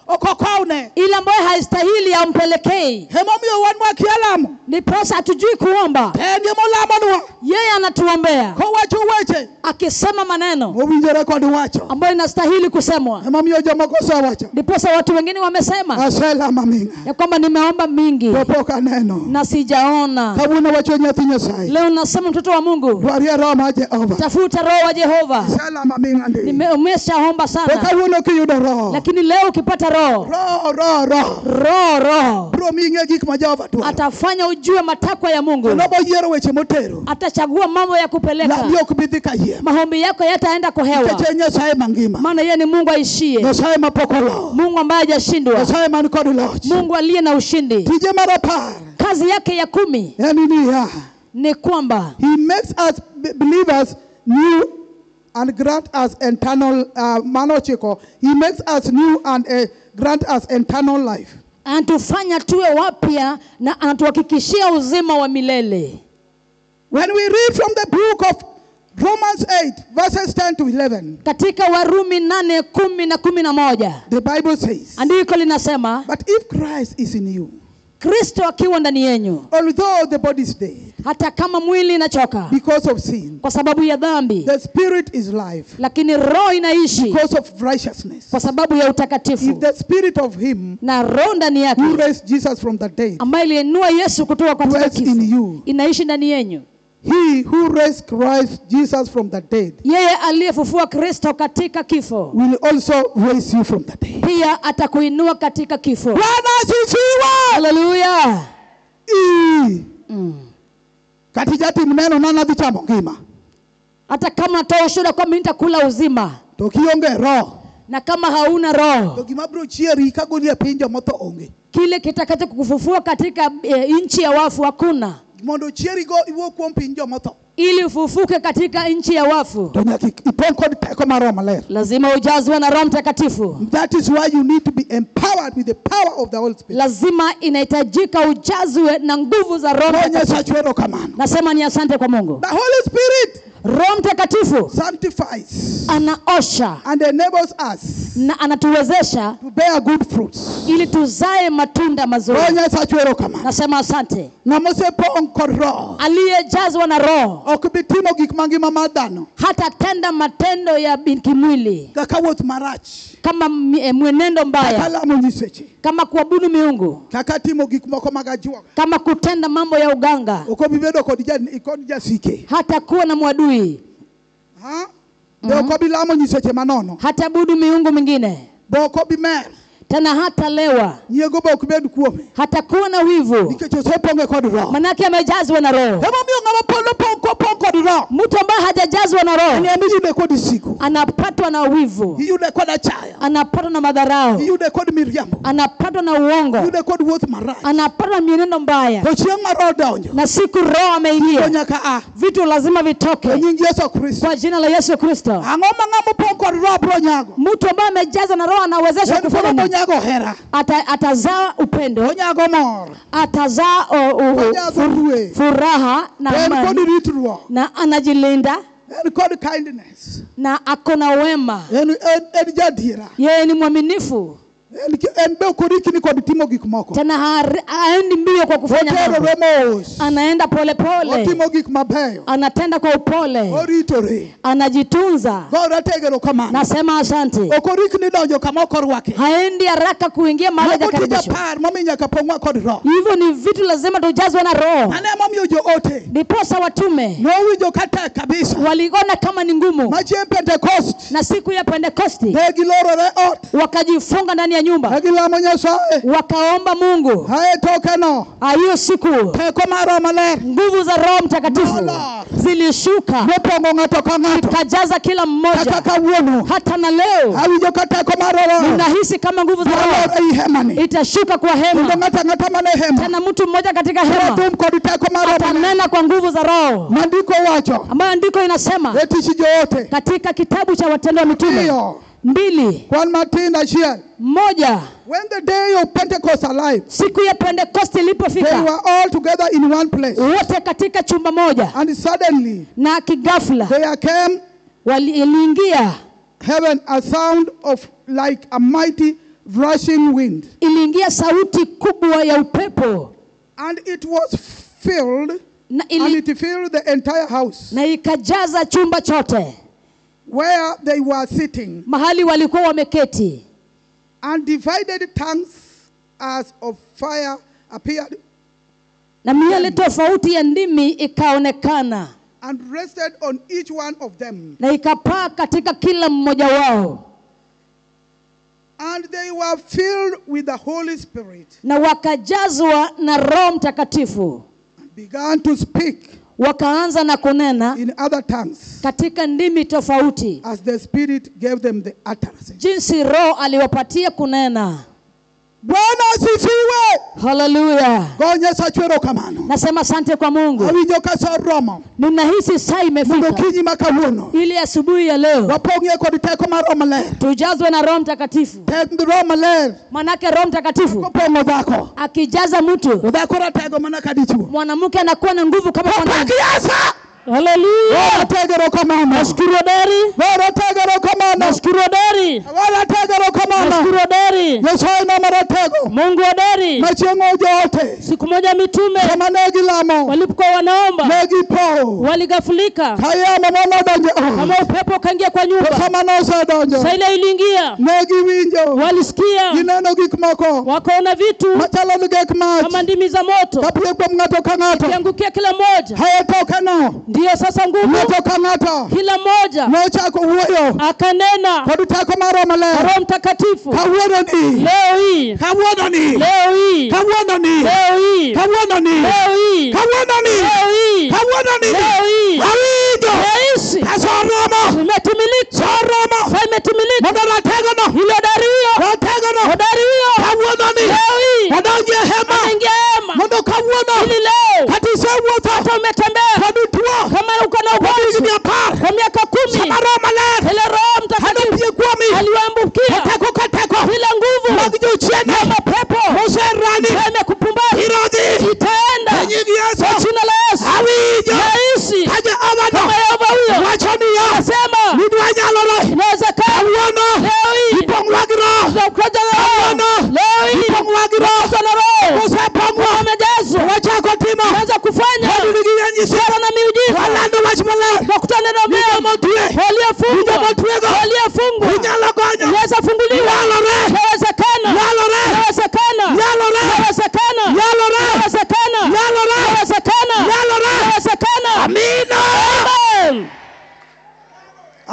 ok okawne. ile ambayo haistahili ampelekei. Emomiyo wan wakia lamo. Ndiposa hatujui kuomba, To en emolamonwa yeye anatuombea kowacho weche akisema maneno mowinjore kod wacho. ambayo inastahili kusemwa. Emomiyo jomoko osewacho Ndiposa watu wengine wamesema aselamo aming'a ya kwamba nimeomba mingi to pok aneno. na sijaona. Kawuono wacho nyathi Nyasaye. Leo nasema mtoto wa Mungu, Dwarie Roho mar Jehova. tafuta Roho wa Jehova. Aselamo aming'a ndi. Umeshaomba To sana, kawuono kiyudo Roho. lakini leo ukipata Roho, Roho, Roho, Roho. Roho, Roho Biro miyi ng'e gik ma Jehova dwaro. atafanya ujue matakwa ya Mungu, Kendo boyiero weche motero. atachagua mambo ya kupeleka. Lambi ok bi dhi kayiem. Maombi yako yataenda kwa hewa, Nikech en Nyasaye mangima. maana yeye ni Mungu aishie, Nyasaye mapok olo. Mungu ambaye hajashindwa, Nyasaye man kod loch. Mungu aliye na ushindi. Tije mar 10 Kazi yake ya 10 en niya. ni kwamba He makes us believers new and grant us eternal mano 9. He makes us new and grant us eternal life. anatufanya tuwe wapya na anatuhakikishia uzima wa milele. When we read from the book of Romans 8 verses 10 to 11, Katika Warumi 8 10 na 11, the Bible says, andiko linasema but if Christ is in you, Kristo akiwa ndani yenyu, although the body is dead hata kama mwili inachoka because of sin, kwa sababu ya dhambi, the spirit is life lakini roho inaishi because of righteousness. kwa sababu ya If utakatifu. the spirit of him Na roho ndani yake who raised Jesus from the dead ambaye iliinua Yesu kutoka katika dwells in kifo you, inaishi ndani yenyu, he who raised Christ Jesus from the dead yeye aliyefufua Kristo katika kifo will also raise you from the dead. pia atakuinua katika kifo. Bwana asifiwe. Haleluya! Kata jatim neno na nadhi chamo ngima. Hata kama natoa ushuhuda kwamba nitakula uzima, To kionge roho, na kama hauna roho, to gima biro chieri kagoli e piny jomotho onge. kile kitakacho kukufufua katika nchi ya wafu hakuna. Mondo chieri go iwuok kuom piny jomotho, Ili ufufuke katika nchi ya wafu, to nyaka ipong' kod teko mar Roho Maler. lazima ujazwe na Roho Mtakatifu. That is why you need to be empowered with the power of the Holy Spirit. Lazima inahitajika ujazwe na nguvu za Roho Roho Mtakatifu. Nyasaye erokamano. Nasema ni asante kwa Mungu. The Holy Spirit Roho Mtakatifu sanctifies anaosha and enables us na anatuwezesha to bear good fruits. ili tuzae matunda mazuri. Roho Nyasaye erokamano. Nasema asante. Ng'ama osepong' kod Roho Aliyejazwa na Roho ok bi timo gik mangima mar dhano hatatenda matendo ya kimwili kaka wuoth marach, kama mwenendo kaka mbaya, lamo nyiseche, kama kuabudu miungu, kaka timo gik moko mag ajuoga. kama kutenda mambo ya uganga. Ok obi bedo kod jasike. Hatakuwa na mwadui. Huh? Be ok obi lamo nyiseche manono. Hataabudu miungu mingine. Be ok obi mer. Tena hatalewa. Nyiego be ok bed kuome. Hatakuwa na wivu. Nikech osepong'e kod Roho. Manake amejazwa na Roho. Emomiyo ng'ama pod opong' kod Roho. Mtu ambaye hajajazwa na Roho En ema iyude kod sigu. anapatwa na wivu. Iyude kod achaya. Anapatwa na madharau. Iyude kod miriambo. Anapatwa na uongo. Iyude kod wuoth marach. Anapatwa na mienendo mbaya. To chieng' ma Roho donjo. Na siku Roho ameingia, To nyaka a. vitu lazima E vitoke nying Yesu Kristo. kwa jina la Yesu Kristo. Ang'o ma ng'ama opong' kod Roho biro nyago? Mtu ambaye amejazwa na Roho anawezeshwa En kufanya koro nini? onyago hera. Atazaa upendo, Onyago mor. atazaa Onyago kwe. furaha na En kod amani, ritruok. na anajilinda En kod kindness. na ako na wema. En jadiera. Yeye ni mwaminifu, En be ok orikni kod timo gik moko. tena haendi mbio kwa kufanya mambo, Oterore mos. anaenda polepole, Otimo gik mabeyo. anatenda kwa upole, Oritore. anajitunza. Go ratego erokamano. Nasema asante. Ok orikni donjo kama ok orwake. Haendi haraka kuingia mahali Mago tij hajakaribishwa. apar momiyo nyaka pong'wa kod Roho. Hivyo ni vitu lazima tujazwe na Roho. Mano emomiyo joote Ndiposa watume nowinjo ka tek kabisa. waliona kama ni ngumu, Ma chieng' Pentecost na siku ya Pentekosti ne gilorore ot. wakajifunga ndani ya nyumba, Ne gilamo Nyasaye. wakaomba Mungu. Ae tokeno Hiyo siku teko mar Roho Maler nguvu za Roho Mtakatifu Lord. zilishuka nopong'o ng'ato ka ng'ato. ikajaza kila Kata mmoja. kawuono Hata na leo awinjo ka teko mar Roho ninahisi kama nguvu za nolor Roho ei hemani. itashuka kwa Kendo hema, ng'ato ang'ata man e hema tena mtu mmoja katika hema biro thum kod teko mar Roho Maler. atanena kwa nguvu za Roho, Ma ndiko wacho ambayo andiko inasema e tich joote katika kitabu cha Watendo wa Mitume Ariyo, 2 kwan matin achiel. 1. When the day of Pentecost arrived, Siku ya Pentekoste they ilipofika, were all together in one place. wote katika chumba moja, And suddenly na kigafla there came iliingia heaven a sound of like a mighty rushing wind. iliingia sauti kubwa ya upepo And it was filled, na, and ili, it filled the entire house na ikajaza chumba chote where they were sitting. mahali walikuwa wameketi, And divided tongues as of fire appeared na miale tofauti ya ndimi ikaonekana and rested on each one of them. na ikapaa katika kila mmoja wao, And they were filled with the Holy Spirit na wakajazwa na Roho Mtakatifu, and began to speak wakaanza na kunena in other tongues katika ndimi tofauti, as the Spirit gave them the utterance. jinsi Roho aliwapatia kunena. Bwana asifiwe. Haleluya! Go Nyasaye erokamano. Nasema asante kwa Mungu. Awinjo ka sa oromo Ninahisi saa mondo imefika okinyi ma kawuono ili asubuhi ya leo wapong'ie kod teko mar Roho Maler. tujazwe na Roho Mtakatifu. Tek Roho Maler Manake Roho Mtakatifu kopong'o dhako, akijaza mtu, to dhako ratego mana ka dichuo. mwanamke anakuwa na nguvu kama mwanaume. Pak Yesu! Haleluya. Ratego erokamano. Nashukuru hodari. Ratego erokamano. Nashukuru hodari. Ratego erokamano. Nashukuru hodari. Nyasaye no maratego Mungu hodari. ma chieng' joote Siku moja mitume sama ne gilamo walipokuwa wanaomba ne gipo waligafulika ka yamo monodonjo e ot. kama upepo ukaingia kwa To nyumba. sama nosedonjo Saa ile iliingia, ne giwinjo walisikia, gineno gik moko wakaona vitu machalo gi gek mach kama ndimi za moto kapie kuom ng'ato ka ng'ato. ikiangukia kila mmoja. Haye tokeno Ndiyo sasa nguvu, ng'ato ka ng'ato kila mmoja nochako wuoyo akanena kod teko mar Roho kwa Maler. Roho Mtakatifu. Kawuononi, Leo hii, kawuononi, leo hii, kawuononi, leo hii, kawuononi, leo hii, kawuononi, leo hii, kawuononi, leo hii awinjo naishi ka sa oromo, imetimilika, sa oromo sasa imetimilika. mondo rategono, Ile hodari hiyo, rategono hodari hiyo kawuononi leo hii odonji e hema anaingia hema mondo kawuono ili leo kata isewuotho hata umetembea kod tuo kama uko na kuom ugonjwa higni apar kwa miaka 10, sama Roho Maler ile Roho Mtakatifu anopie kuomi aliwaambukia teko ka teko bila nguvu mag jochiende ya mapepo moserani yamekupumbaza, irodhi itaenda e nying Yesu. kwa jina la Yesu. Awinjo Naishi ka Jehova kama no Yehova huyo wacho niya asema, ni dwa nyalore inawezekana. kawuono Leo hii ipong'wa gi Roho tunakuja na Roho, kawuono leo hii ipong'wa gi Roho tunakuja na Roho, kosepong'wa wamejazwa, wachako timo tunaanza kufanya honni gi ranyisi ishara na miujiza, walando wach maler tunakutana neno ni mema, joma otwe waliofungwa, Joma otwego waliofungwa inyalo gonyo inaweza funguliwa, nyalore inawezekana, nyalore inawezekana, nyalore inawezekana, nyalore inawezekana, nyalore inawezekana, nyalore inawezekana. Amina. Amen.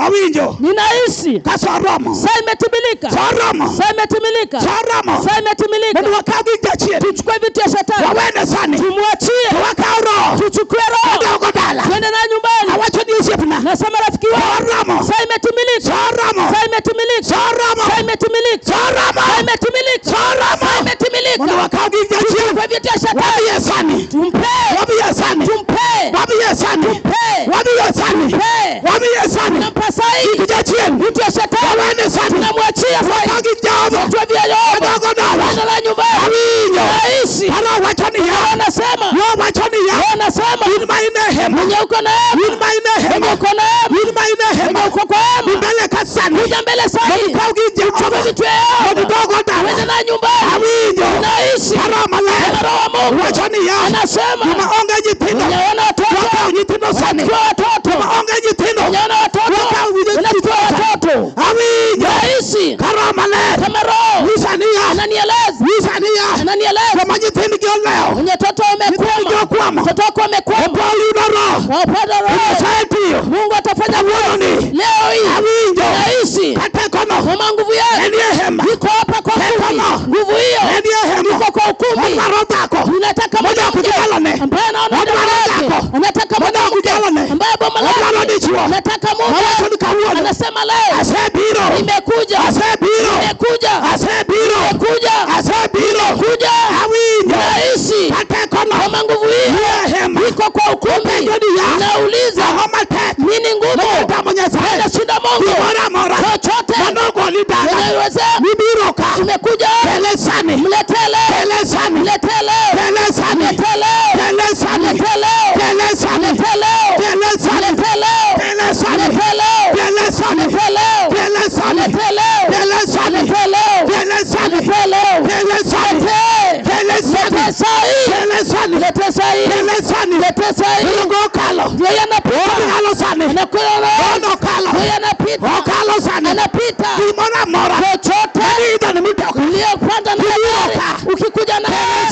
Awinjo. Ninahisi. Ka romo. Saa imetimilika. Romo. Saa imetimilika. Romo. Saa imetimilika. Mondo wakaw gik jachien. Tuchukue vitu ya shetani. Wawene sani. Tumwachie. Wakaw roho. Tuchukue roho. Wadogo dala. Twende naye nyumbani. Awacho ni osiepna. Nasema rafiki wangu. Romo. Saa imetimilika. Romo. Saa imetimilika. Romo. Saa imetimilika. Romo. Saa imetimilika. Romo. Saa imetimilika. Mondo wakaw gik jachien. Tuchukue vitu ya shetani. Wadhiye sani. Tumpe. Wadhiye sani. Tumpe. Wadhiye sani. Tumpe. Wadhiye sani. Tumpe. Wadhiye sani. Tunampa sahi. Gik jachien. Vitu ya shetani. Wawene sani. Tunamwachia sahi. Wakaw gik Jehova. Vitu vya Yehova. Wadogo dala. Twende naye nyumbani. Awinjo. Naishi. Kara wacho niya. Anasema. Yo wacho niya. Anasema. In ma ine hema. Mwenye uko na hema. In ma ine hema. Mwenye uko na hema. In ma ine hema. Mwenye uko kwa hema. Mbele ka sani. Kuja mbele sahi. Mondo kaw gik Jehova. Vitu ya Yehova. Mondo dogo dala. Twende naye nyumbani. Awinjo. Naishi. Kara maler. Roho wa Mungu. Wacho niya. Anasema. Joma onge nyithindo. Mwenye wana watoto. Wakaw nyithindo sani. Chukua watoto. Joma onge nyithindo. Mwenye wana watoto. Wakaw Unachukua watoto. Awinjo. Naishi. Kara maler. Kama roho. Nyisa niya. Ananieleza. Nyisa niya. Ananieleza. Joma nyithindgi olewo. Mwenye watoto Nyithindgi wamekwama. okwamo. Watoto wako wamekwama. Opo yudo roho. Wapata roho. Nyasaye tiyo. Mungu atafanya Kawuono kazi. ni. Leo hii. Awinjo. Naishi. Katekono. Kama nguvu yake. Enie hema. Iko hapa kwa ukumbi. Tekono. Nguvu hiyo. Enie hema. Iko kwa ukumbi. Odwaro dhako. Tunataka Mondo mwanamke okudalane. ambaye anaona Odwaro dada yake. dhako. Anataka Mondo mwanamke okudalane. ambaye boma Odwaro lake. dichuo. Anataka mume. Awacho ni kawuono. Anasema leo Asebiro. nimekuja. Asebiro. Nimekuja. Asebiro. Nimekuja. Asebiro. Kuja. Awinjo. Naishi. Katekono. Kama nguvu hiyo Nie hema. iko kwa ukumbi. Openjo niya. Nauliza Ang'o matek. nini ngumu? Motamo Nyasaye. Anashinda Mungu. Gimoro amora. Chochote Manogoli dala. unayoweza Mibiro ka. umekuja Kele sani. mletee leo. Kele sani. Mletee leo. Kele sani. Mletee leo. Kele sani. Mletee leo. Kele sani. Mletee leo. Kele sani. Mletee leo. Kele sani. Mletee leo. Kele sani. Mletee leo. Kele sani. Mletee leo. Kele sani. Mletee leo. Kele sani. Mletee leo. Kele sani. Mletee. Kele sani. Mletee sahi. Kele sani. Mletee sahi. Kele sani. Mletee sahi. Dongo okalo. Ndio yanapita. Okalo sani. Anakuja na Ono okalo. ndio yanapita. Okalo sani. Anapita. Gimoro amora. Chochote Idho ni mitoka. uliyopanda na Ibiro gari ka. ukikuja na Kele